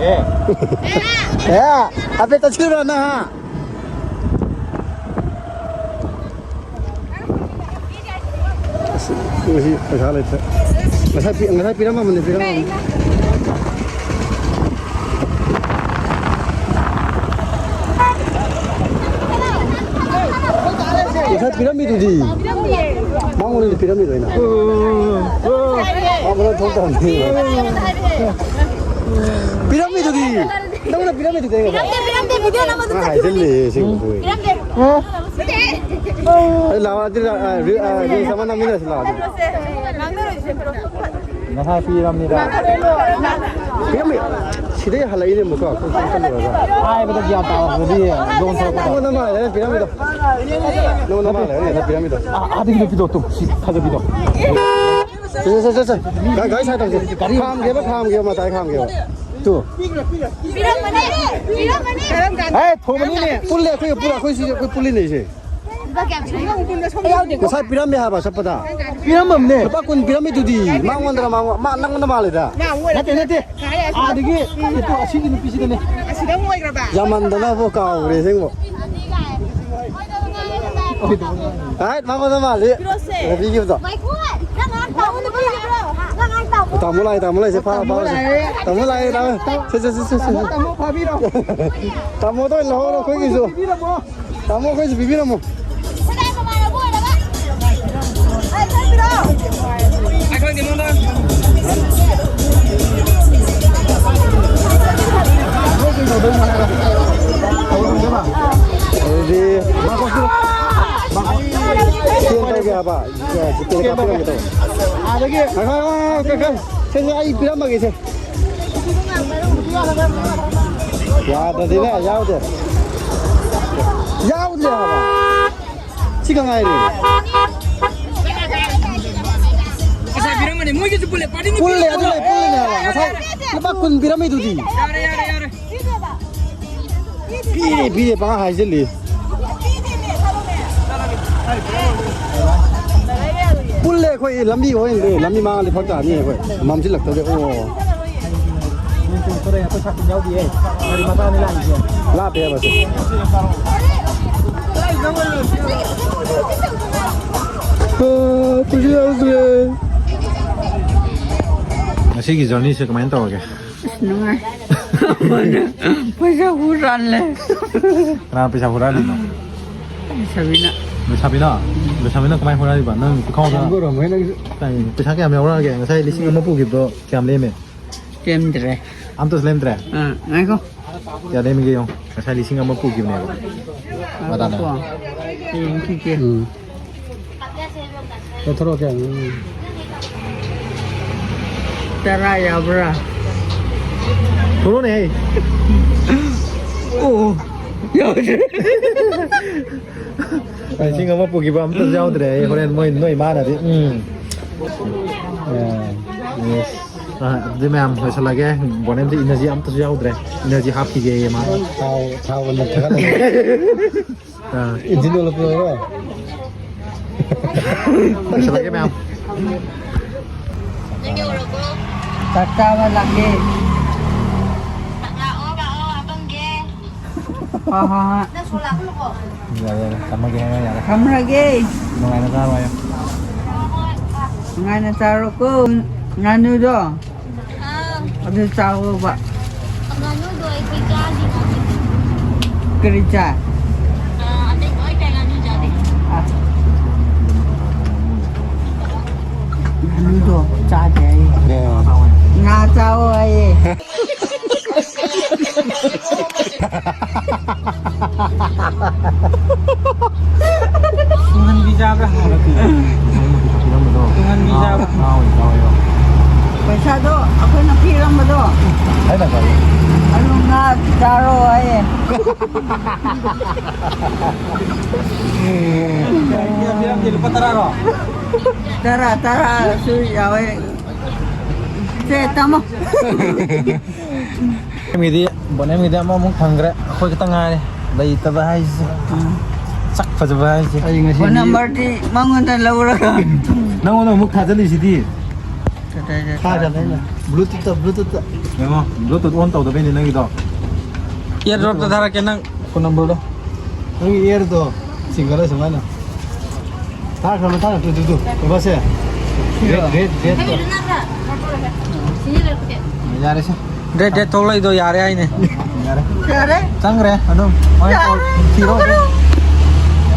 ꯑꯦ꯫ ꯑꯦ, ꯍꯥꯏꯐꯦꯠ ꯆꯠꯁꯤꯔꯣ ꯅꯪ, ꯍꯥ? ꯑꯁ, ꯉꯁꯤ ꯄꯩꯁꯥ ꯂꯩꯇ꯭ꯔꯦ꯫ ꯉꯁꯥꯏ ꯄꯤ-, ꯉꯁꯥꯏ ꯄꯤꯔꯝꯃꯕꯅꯤ, ꯄꯤꯔꯝꯃꯕꯅꯤ꯫ ꯉꯁꯥꯏ ꯄꯤꯔꯝꯃꯤꯗꯨꯗꯤ꯫ ꯃꯉꯣꯟꯗꯗꯤ ꯄꯤꯔꯝꯃꯤꯗꯣ ꯑꯩꯅ꯫ ꯃꯉꯣꯟꯗ ꯊꯣꯛꯇꯕꯅꯤ꯫ ꯄꯤꯔꯝꯃꯤꯗꯨꯗꯤ꯫ ꯅꯪꯅ ꯄꯤꯔꯝꯃꯤꯗꯨꯗꯤ ꯑꯩꯉꯣꯟꯗ꯫ ꯄꯤꯔꯝꯗꯦ, ꯄꯤꯔꯝꯗꯦ, video ꯅꯝꯕꯗꯨ ꯅꯪ ꯆꯠꯈꯤꯕꯅꯤ꯫ ꯍꯥꯏꯖꯤꯜꯂꯦ, ꯁꯤꯡꯗꯨ꯫ ꯄꯤꯔꯝꯗꯦ꯫ ꯑꯩ ꯂꯥꯛꯑꯣ, ꯑꯗꯨꯗꯤ, ꯑ, ꯔꯤ-, ꯑ, reels ꯑꯃ ꯅꯝꯃꯤꯟꯅꯁꯤ ꯂꯥꯛꯑꯣ, ꯑꯗꯨꯗꯤ꯫ ꯉꯁꯥꯏ ꯄꯤꯔꯝꯅꯤꯗ꯫ ꯄꯤꯔꯝꯃꯤ꯫ ꯁꯤꯗꯩ ꯍꯜꯂꯛꯏꯅꯦ ꯑꯃꯨꯛꯀ, ꯑꯩꯈꯣꯏ ꯆꯪꯁꯜꯂꯨꯔꯒ꯫ ꯍꯥꯏꯕꯗ ꯒ꯭ꯌꯥꯟ ꯇꯥꯔꯛꯄꯗꯤ ꯂꯣꯟ ꯊꯣꯛꯂꯛꯄꯗꯣ꯫ ꯑꯩꯉꯣꯟꯗ ꯃꯥꯜꯂꯦ, ꯅꯪ ꯄꯤꯔꯝꯃꯤꯗꯣ꯫ ꯅꯪꯉꯣꯟꯗ ꯃꯥꯜꯂꯦ, ꯑꯩꯅ ꯉꯁꯥꯏ ꯄꯤꯔꯝꯃꯤꯗꯣ꯫ ꯑꯥ, ꯑꯥꯗꯒꯤꯗꯣ ꯄꯤꯗꯣ, ꯇꯨ, ꯁꯤ ꯐꯖꯕꯤꯗꯣ꯫ ꯆꯠ, ꯆꯠ, ꯆꯠ, ꯆꯠ꯫ ꯒꯥ-, ꯒꯥꯔꯤ side ꯇꯧꯁꯦ꯫ ꯒꯥꯔꯤ ꯈꯥꯝꯒꯦꯕ, ꯈꯥꯝꯒꯦꯕ, ꯃꯇꯥꯏ ꯈꯥꯝꯒꯦꯕ꯫ ꯇꯨ꯫ ꯄꯤꯔꯝꯕꯅꯦ, ꯄꯤꯔꯝꯕꯅꯦ꯫ ꯍꯦ, ꯊꯣꯡꯕꯅꯤꯅꯦ꯫ ꯄꯨꯜꯂꯦ, ꯑꯩꯈꯣꯏ ꯄꯨꯜꯂꯦ, ꯑꯩꯈꯣꯏ ꯁꯤꯁꯦ ꯑꯩꯈꯣꯏ ꯄꯨꯜꯂꯤꯅꯦ ꯑꯩꯁꯦ꯫ ꯂꯨꯄꯥ ꯀꯌꯥ ꯄꯤꯔꯝꯒꯦ? ꯉꯁꯥꯏ ꯄꯤꯔꯝꯃꯦ ꯍꯥꯏꯕ ꯆꯠꯄꯗ꯫ ꯄꯤꯔꯝꯃꯕꯅꯦ꯫ ꯂꯨꯄꯥ ꯀꯨꯟ ꯄꯤꯔꯝꯃꯤꯗꯨꯗꯤ꯫ ꯃꯉꯣꯟꯗꯔ ꯃꯉꯣꯟ-, ꯃꯥ ꯅꯪꯉꯣꯟꯗ ꯃꯥꯜꯂꯤꯗ꯫ ꯅꯠꯇꯦ, ꯅꯠꯇꯦ꯫ ꯑꯥꯗꯒꯤ ꯅꯠꯇꯦ, ꯑꯁꯤꯒꯤ ꯅꯨꯄꯤꯁꯤꯗꯅꯦ꯫ ꯑꯁꯤꯗ ꯑꯃꯨꯛ ꯑꯣꯏꯈ꯭ꯔꯕ? ꯌꯥꯝꯃꯟꯗꯅꯕꯨ ꯀꯥꯎꯈ꯭ꯔꯦ ꯑꯁꯦꯡꯕ꯫ ꯍꯥꯏ, ꯃꯉꯣꯟꯗ ꯃꯥꯜꯂꯤ꯫ ꯄꯤꯔꯛꯑꯣꯁꯦ꯫ ꯂꯝꯕꯤꯒꯤꯕꯗꯣ꯫ ꯉꯥꯏꯈꯣ, ꯅꯪ ꯉꯥꯏꯍꯥꯛ ꯇꯥꯎꯑꯣ, ꯅꯨꯄꯤꯒꯤꯕ꯭ꯔꯣ? ꯅꯪ ꯉꯥꯏꯍꯥꯛ ꯇꯥꯎꯑꯣ꯫ ꯇꯥꯃꯣ ꯂꯥꯛꯑꯦ, ꯇꯥꯃꯣ ꯂꯥꯛꯑꯦ, ꯁꯦ, ꯐꯥ, ꯐꯥ, ꯁꯦ꯫ ꯇꯥꯃꯣ ꯂꯥꯛꯑꯦ, ꯇꯥꯃꯣ꯫ ꯁꯦ, ꯁꯦ, ꯁꯦ, ꯁꯦ, ꯁꯦ꯫ ꯇꯥꯃꯣ, ꯇꯥꯃꯣ ꯐꯥꯕꯤꯔꯣ꯫ ꯇꯥꯃꯣꯗ ꯑꯣꯏꯅ ꯂꯧꯍꯧꯔꯣ, ꯑꯩꯈꯣꯏꯒꯤꯁꯨ꯫ ꯄꯤꯕꯤꯔꯝꯃꯣ꯫ ꯇꯥꯃꯣ, ꯑꯩꯈꯣꯏꯁꯨ ꯄꯤꯕꯤꯔꯝꯃꯣ꯫ ꯁꯤꯗ ꯃꯃꯥꯟꯅꯕ ꯑꯣꯏꯔꯒ꯫ ꯑꯩ ꯈꯪꯗ꯭ꯔꯣ? ꯑꯗꯨꯗꯤ ꯁ꯭ꯀꯦꯟ ꯇꯧꯒꯦ ꯍꯥꯏꯕ? ꯖꯤꯄꯦꯗ ꯀꯥꯞꯄꯤꯔꯝꯒꯦ ꯇꯧꯕ꯫ ꯑꯗꯒꯤ ꯉꯥꯏꯈꯣ, ꯉꯥꯏꯈꯣ, ꯉꯥꯏꯈꯣ, ꯉꯥꯏꯈꯣ꯫ ꯁꯦ, ꯁꯦ, ꯑꯩ ꯄꯤꯔꯝꯃꯒꯦ, ꯁꯦ꯫ ꯌꯥꯗ꯭ꯔꯗꯤꯅꯦ, ꯌꯥꯎꯗꯦ꯫ ꯌꯥꯎꯗ꯭ꯔꯦ ꯍꯥꯏꯕ꯫ ꯁꯤ ꯈꯛ ꯉꯥꯏꯔꯦ꯫ ꯉꯁꯥꯏ ꯄꯤꯔꯝꯕꯅꯦ, ꯃꯣꯏꯒꯤꯁꯨ ꯄꯨꯜꯂꯦ, ꯄꯥꯔꯇꯤ ꯅꯨꯄꯤ ꯄꯨꯜꯂꯦ, ꯑꯗꯨꯅꯦ ꯄꯨꯜꯂꯤꯅꯦ ꯍꯥꯏꯕ꯫ ꯉꯁꯥꯏ ꯂꯨꯄꯥ ꯀꯨꯟ ꯄꯤꯔꯝꯃꯤꯗꯨꯗꯤ꯫ ꯌꯥꯔꯦ, ꯌꯥꯔꯦ, ꯌꯥꯔꯦ꯫ ꯄꯤꯔꯦ, ꯄꯤꯔꯦ, ꯄꯪꯍꯥꯏ ꯍꯥꯏꯖꯤꯜꯂꯤ꯫ ꯄꯨꯜꯂꯦ ꯑꯩꯈꯣꯏ, ꯂꯝꯕꯤ ꯍꯣꯏꯅꯦ, ꯂꯝꯕꯤ ꯃꯥꯡꯉꯗꯤ ꯐꯔꯛ ꯇꯥꯅꯤ ꯑꯩꯈꯣꯏ, ꯃꯝꯁꯤꯜꯂꯛꯇ꯭ꯔꯗꯤ꯫ ꯑꯣ꯫ ꯅꯣꯏ ꯇꯨ ꯇꯔꯦꯠ ꯑꯩꯈꯣꯏ ꯁꯥꯇꯤꯟ ꯌꯥꯎꯗꯤꯌꯦ꯫ ꯒꯥꯔꯤ ꯃꯆꯥꯅꯤ ꯂꯥꯛꯏꯁꯦ꯫ ꯂꯥꯞꯄꯦꯕ ꯁꯤ꯫ ꯑ, ꯄꯨꯁꯤ ꯌꯥꯎꯗ꯭ꯔꯦ꯫ ꯉꯁꯤꯒꯤ ꯖꯔꯅꯤꯁꯦ ꯀꯃꯥꯏꯅ ꯇꯧꯔꯒꯦ? ꯑꯁ, ꯅꯨꯡꯉꯥꯏ꯫ ꯄꯩꯁꯥ ꯍꯨꯔꯥꯜꯂꯦ꯫ ꯀꯅꯥ ꯄꯩꯁꯥ ꯍꯨꯔꯥꯜꯂꯤꯅꯣ? ꯂꯩꯁꯥꯕꯤꯅ꯫ ꯂꯩꯁꯥꯕꯤꯅ? ꯂꯩꯁꯥꯕꯤꯅ ꯀꯃꯥꯏꯅ ꯍꯨꯔꯥꯜꯂꯤꯕ? ꯅꯪ ꯄꯨꯈꯥꯎꯗ ꯌꯥꯝ ꯂꯣꯏꯔꯝꯃꯣꯏ ꯅꯪꯁꯨ꯫ ꯀꯥꯏ, ꯄꯩꯁꯥ ꯀꯌꯥꯝ ꯌꯥꯎꯔꯛꯑꯒꯦ? ꯉꯁꯥꯏ ꯂꯤꯁꯤꯡ ꯑꯃ ꯄꯨꯈꯤꯕꯗꯣ ꯀꯌꯥꯝ ꯂꯦꯝꯃꯦ? ꯂꯦꯝꯗ꯭ꯔꯦ꯫ ꯑꯝꯇꯁꯨ ꯂꯦꯝꯗ꯭ꯔꯦ? ꯑꯥ, ꯉꯥꯏꯈꯣ꯫ ꯀꯌꯥ ꯂꯦꯝꯃꯤꯒꯦ ꯌꯦꯡꯉꯣ꯫ ꯉꯁꯥꯏ ꯂꯤꯁꯤꯡ ꯑꯃ ꯄꯨꯈꯤꯕꯅꯦꯕ꯫ ꯃꯗꯥꯅ꯫ ꯉꯥꯏꯈꯣꯀꯣ꯫ ꯌꯦꯡꯈꯤꯒꯦ꯫ ꯎꯝ꯫ ꯂꯧꯊꯣꯔꯛꯑꯣ ꯀꯌꯥꯅꯣ? ꯇꯔꯥ ꯌꯥꯕ꯭ꯔꯥ? ꯊꯣꯔꯛꯑꯣꯅꯦꯍꯦ꯫ ꯑꯣ, ꯌꯥꯎꯗ꯭ꯔꯦ꯫ ꯂꯤꯁꯤꯡ ꯑꯃ ꯄꯨꯈꯤꯕ ꯑꯝꯇꯁꯨ ꯌꯥꯎꯗ꯭ꯔꯦ꯫ ꯑꯩ ꯍꯣꯔꯦꯟ ꯃꯣꯏ, ꯅꯣꯏ ꯏꯃꯥꯅꯗꯤ, ꯎꯝ꯫ ꯑꯦ꯫ ꯑ, ꯑꯗꯨꯗꯤ ꯃꯌꯥꯝ ꯂꯣꯏꯁꯤꯜꯂꯒꯦ꯫ ꯕꯣꯅꯦꯝꯁꯦ ꯏꯅꯔꯖꯤ ꯑꯝꯇꯁꯨ ꯌꯥꯎꯗ꯭ꯔꯦ꯫ ꯏꯅꯔꯖꯤ ꯍꯥꯞꯈꯤꯒꯦꯌꯦ ꯃꯥ꯫ ꯊꯥꯎ, ꯊꯥꯎ ꯑꯣꯏꯅ ꯊꯥꯒꯠꯂꯒꯦ꯫ ꯑꯥ꯫ Engine oil ꯄꯨꯔꯛꯎꯔꯣ? ꯂꯣꯏꯁꯤꯜꯂꯒꯦ ꯃꯌꯥꯝ꯫ ꯆꯥꯛ ꯆꯥꯕ ꯂꯥꯛꯀꯦ꯫ ꯂꯥꯛꯑꯣ, ꯂꯥꯛꯑꯣ, ꯍꯥꯄꯝꯒꯦ꯫ ꯍꯣꯏ, ꯍꯣꯏ, ꯍꯣꯏ꯫ ꯌꯥꯔꯦ, ꯌꯥꯔꯦ, ꯊꯝꯃꯒꯦ ꯍꯥꯏꯔꯣ, ꯌꯥꯔꯦ꯫ ꯊꯝꯃꯒꯦ꯫ ꯅꯨꯡꯉꯥꯏꯅ ꯆꯥꯔꯣ ꯍꯥꯏꯌꯣ꯫ ꯅꯨꯡꯉꯥꯏꯅ ꯆꯥꯔꯣꯀꯣ, ꯉꯥꯅꯨꯗꯣ꯫ ꯑꯗꯨ ꯆꯥꯎꯑꯣꯕ꯫ ꯉꯥꯅꯨꯗꯣ ꯑꯩꯈꯣꯏ ꯆꯥꯗꯦ, ꯉꯥꯅꯨ꯫ ꯀꯔꯤ ꯆꯥꯏ? ꯑꯥ, ꯑꯇꯩ ꯂꯣꯏ ꯆꯥꯏ, ꯉꯥꯅꯨ ꯆꯥꯗꯦ꯫ ꯑꯥ꯫ ꯉꯥꯅꯨꯗꯣ ꯆꯥꯗꯦ ꯍꯥꯏꯌꯦ꯫ ꯑꯦ꯫ ꯉꯥ ꯆꯥꯎꯑꯣ ꯍꯥꯏꯌꯦ꯫ ꯇꯨꯡꯍꯟꯕꯤ ꯆꯥꯕ꯭ꯔꯥ? ꯇꯨꯡꯍꯟꯕꯤ ꯆꯥꯕ꯭ꯔꯥ? ꯄꯩꯁꯥꯗꯣ ꯑꯩꯈꯣꯏꯅ ꯄꯤꯔꯝꯕꯗꯣ꯫ ꯑꯩꯅ ꯀꯔꯤ? ꯑꯗꯨ ꯉꯥ ꯆꯥꯔꯣ ꯍꯥꯏꯌꯦ꯫ ꯄꯤꯔꯝꯗꯦ, ꯂꯨꯄꯥ ꯇꯔꯥꯔꯣ? ꯇꯔꯥ, ꯇꯔꯥꯁꯨ ꯌꯥꯎꯋꯦ꯫ ꯁꯦ, ꯇꯝꯃꯣ꯫ ꯃꯤꯗꯤ, ꯕꯣꯅꯦꯝꯒꯤꯗꯤ ꯑꯃꯃꯨꯛ ꯐꯪꯈ꯭ꯔꯦ꯫ ꯑꯩꯈꯣꯏ ꯈꯛꯇ ꯉꯥꯏꯔꯦ꯫ ꯂꯩꯇꯕ ꯍꯥꯏꯁꯦ꯫ ꯎꯝ꯫ ꯁꯛ ꯐꯖꯕ ꯍꯥꯏꯁꯦ꯫ ꯑꯩ ꯉꯁꯤꯗꯤ ꯐꯣꯟ ꯅꯝꯕꯔꯗꯤ ꯃꯉꯣꯟꯗ ꯂꯧꯔꯒ꯫ ꯅꯪꯉꯣꯟꯗ ꯑꯃꯨꯛ ꯊꯥꯖꯤꯜꯂꯤꯁꯤꯗꯤ꯫ ꯀꯗꯥꯏꯗ ꯊꯥꯖꯤꯜꯂꯦ ꯑꯩꯅ꯫ Bluetooth-ꯇ, Bluetooth-ꯇ꯫ ꯌꯦꯡꯉꯣ, Bluetooth on ꯇꯧꯗꯕꯩꯅꯦ ꯅꯪꯒꯤꯗꯣ꯫ Airdrop-ꯇ ꯊꯥꯔꯛꯀꯦ ꯅꯪ ꯐꯣꯟ ꯅꯝꯕꯔꯗꯣ꯫ ꯅꯪꯒꯤ air-ꯗꯣ ꯆꯤꯡꯈꯠꯂ ꯁꯨꯃꯥꯏꯅ꯫ ꯊꯥꯈ꯭ꯔꯕ, ꯊꯥꯈ꯭ꯔꯕ, ꯇꯨ, ꯇꯨ, ꯇꯨ꯫ ꯀꯩꯕꯥꯁꯦ? Red, red, red-ꯇꯣ꯫ ꯌꯥꯔꯦꯁꯦ꯫ Red, red ꯊꯣꯛꯂꯛꯏꯗꯣ ꯌꯥꯔꯦ ꯍꯥꯏꯅꯦ꯫ ꯌꯥꯔꯦ꯫ ꯌꯥꯔꯦ? ꯆꯪꯈ꯭ꯔꯦ ꯑꯗꯨꯝ꯫ ꯍꯣꯔꯦꯟ ꯌꯥꯔꯦ, ꯊꯤꯔꯣ ꯑꯗꯨꯝ꯫ ꯇꯣꯛꯈ꯭ꯔꯣ꯫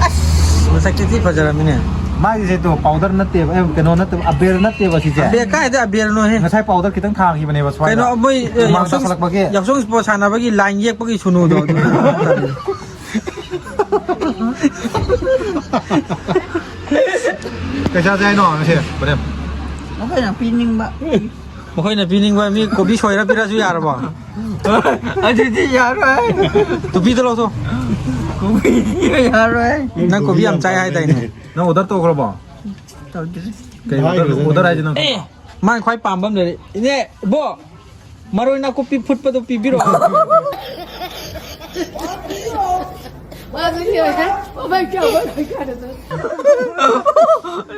ꯑꯁ! ꯃꯁꯛꯇꯤ ꯊꯤ ꯐꯖꯔꯝꯃꯤꯅꯦ꯫ ꯃꯥꯒꯤꯁꯦ ꯇꯣ, powder ꯅꯠꯇꯦꯕ, ꯑꯦ, ꯀꯩꯅꯣ ꯅꯠꯇꯦꯕ, ꯑꯕꯦꯔ ꯅꯠꯇꯦꯕ ꯁꯤꯁꯦ꯫ ꯑꯕꯦꯔ ꯀꯥꯏꯗ ꯑꯕꯦꯔꯅꯣꯍꯦ? ꯉꯁꯥꯏ powder ꯈꯤꯇꯪ ꯊꯥꯈꯤꯕꯅꯦꯕ ꯁ꯭ꯋꯥꯏꯗ꯫ ꯀꯩꯅꯣ, ꯃꯣꯏ, ꯑꯦ, ꯍꯨꯃꯥꯡ ꯌꯥꯎꯁꯪ, ꯇꯥꯁꯜꯂꯛꯄꯒꯤ꯫ ꯌꯥꯎꯁꯪ ꯁ꯭ꯄꯣꯔꯠ ꯁꯥꯟꯅꯕꯒꯤ line ꯌꯦꯛꯄꯒꯤ ꯁꯨꯅꯨꯗꯣ ꯑꯗꯨ꯫ ꯀꯩ ꯆꯥꯁꯦ ꯍꯥꯏꯅꯣ ꯉꯁꯤ, ꯕꯣꯅꯦꯝ? ꯃꯈꯣꯏꯅ ꯄꯤꯅꯤꯡꯕ꯫ ꯃꯈꯣꯏꯅ ꯄꯤꯅꯤꯡꯕ ꯃꯤ ꯀꯣꯕꯤ ꯁꯣꯏꯔ ꯄꯤꯔꯁꯨ ꯌꯥꯔꯕꯣ? ꯑꯗꯨꯗꯤ ꯌꯥꯔꯣꯏ꯫ ꯇꯨꯄꯤꯗꯣ ꯂꯧꯊꯣꯛ꯫ ꯀꯣꯕꯤꯗꯤ ꯌꯥꯔꯣꯏ꯫ ꯅꯪ ꯀꯣꯕꯤ ꯌꯥꯝ ꯆꯥꯏ ꯍꯥꯏꯗꯥꯏꯅꯦ? ꯅꯪ order ꯇꯧꯈ꯭ꯔꯕꯣ? ꯇꯧꯗ꯭ꯔꯤ꯫ ꯀꯩ order, order ꯍꯥꯏꯁꯦ ꯅꯪ? ꯑꯦ, ꯃꯥꯅ ꯈ꯭ꯋꯥꯏ ꯄꯥꯝꯕ ꯑꯃ ꯂꯩꯔꯦ꯫ ꯏꯅꯦ, ꯏꯕꯣ, ꯃꯔꯣꯏ ꯅꯥꯀꯨꯞꯄꯤ ꯐꯨꯠꯄꯗꯣ ꯄꯤꯕꯤꯔꯛꯑꯣ꯫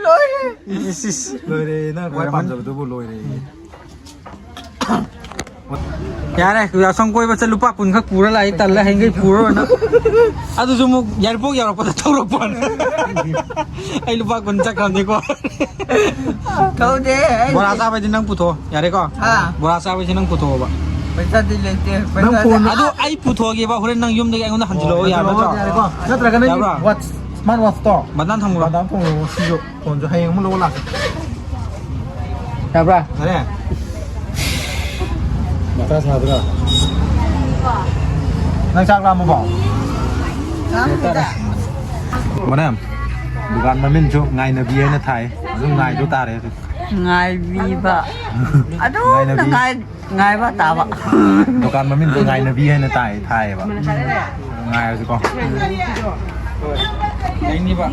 ꯂꯣꯏꯔꯦ꯫ ꯏꯁ, ꯏꯁ꯫ ꯂꯣꯏꯔꯦ, ꯅꯪ ꯈ꯭ꯋꯥꯏ ꯂꯣꯏꯔꯝꯃꯅꯤ꯫ ꯄꯥꯝꯖꯕꯗꯨꯕꯨ ꯂꯣꯏꯔꯦ꯫ ꯌꯥꯔꯦ, ꯌꯥꯎꯁꯪ ꯀꯣꯏꯕ ꯆꯠ ꯂꯨꯄꯥ ꯀꯨꯟ ꯈꯛ ꯄꯨꯔ ꯂꯥꯛꯏ, ꯇꯜꯂꯦ, ꯍꯌꯦꯡꯈꯩ ꯄꯨꯔꯣꯏꯅ꯫ ꯑꯗꯨꯁꯨ ꯑꯃꯨꯛ ꯌꯥꯏꯔꯤꯄꯣꯛ ꯌꯧꯔꯛꯄꯗ ꯊꯧꯔꯛꯄ꯫ ꯑꯩ ꯂꯨꯄꯥ ꯀꯨꯟ ꯆꯠꯈ꯭ꯔꯕꯅꯤꯀꯣ꯫ ꯊꯧꯗꯦ ꯑꯩ꯫ ꯕꯣꯔꯥ ꯆꯥꯕꯩꯗꯤ ꯅꯪ ꯄꯨꯊꯣꯛꯑꯣ, ꯌꯥꯔꯦꯀꯣ? ꯍꯥ? ꯕꯣꯔꯥ ꯆꯥꯕꯩꯁꯤ ꯅꯪ ꯄꯨꯊꯣꯛꯑꯣꯕ꯫ ꯄꯩꯁꯥꯗꯤ ꯂꯩꯇꯦ꯫ ꯅꯪ ꯄꯩꯁꯥꯗꯤ ꯐꯣꯟ ꯑꯗꯨ ꯑꯩ ꯄꯨꯊꯣꯛꯑꯒꯦꯕ, ꯍꯣꯔꯦꯟ ꯅꯪ ꯌꯨꯝꯗꯒꯤ ꯑꯩꯉꯣꯟꯗ ꯍꯟꯖꯤꯜꯂꯛꯑꯣ, ꯌꯥꯕ ꯅꯠꯇ꯭ꯔꯣ? ꯌꯥꯔꯦꯀꯣ? ꯅꯠꯇ꯭ꯔꯒ ꯅꯪꯒꯤ ꯌꯥꯕ꯭ꯔꯥ? ꯋꯥꯠꯆ ꯁ꯭ꯃꯥꯔꯠ ꯋꯥꯠꯆꯇꯣ ꯕꯇꯟ ꯊꯝꯈ꯭ꯔꯣ꯫ ꯕꯇꯟ ꯊꯝꯈ꯭ꯔꯣ, ꯁꯤꯁꯨ ꯐꯣꯟꯁꯨ ꯍꯌꯦꯡ ꯑꯃꯨꯛ ꯂꯧꯕ ꯂꯥꯛꯀꯦ꯫ ꯌꯥꯕ꯭ꯔꯥ? ꯌꯥꯔꯦ? ꯃꯇꯥ ꯁꯥꯗ꯭ꯔꯣ? ꯅꯪ ꯆꯥꯛ ꯂꯥꯝꯃꯕꯣ? ꯃꯅꯦꯝ, ꯗꯨꯀꯥꯟ ꯃꯃꯤꯡꯁꯨ ꯉꯥꯏꯅꯕꯤ ꯍꯥꯏꯅ ꯊꯥꯏ꯫ ꯑꯗꯨꯝ ꯉꯥꯏꯗꯣ ꯇꯥꯔꯦ꯫ ꯉꯥꯏꯕꯤꯕ꯫ ꯑꯗꯨꯝ ꯉꯥꯏꯅꯕꯤ꯫ ꯉꯥꯏ- ꯉꯥꯏꯕ ꯇꯥꯕ꯫ ꯗꯨꯀꯥꯟ ꯃꯃꯤꯡꯗꯣ ꯉꯥꯏꯅꯕꯤ ꯍꯥꯏꯅ ꯇꯥꯏ, ꯊꯥꯏꯌꯦꯕ꯫ ꯉꯥꯏꯔꯁꯤꯀꯣ꯫ ꯂꯩꯅꯤꯕ꯫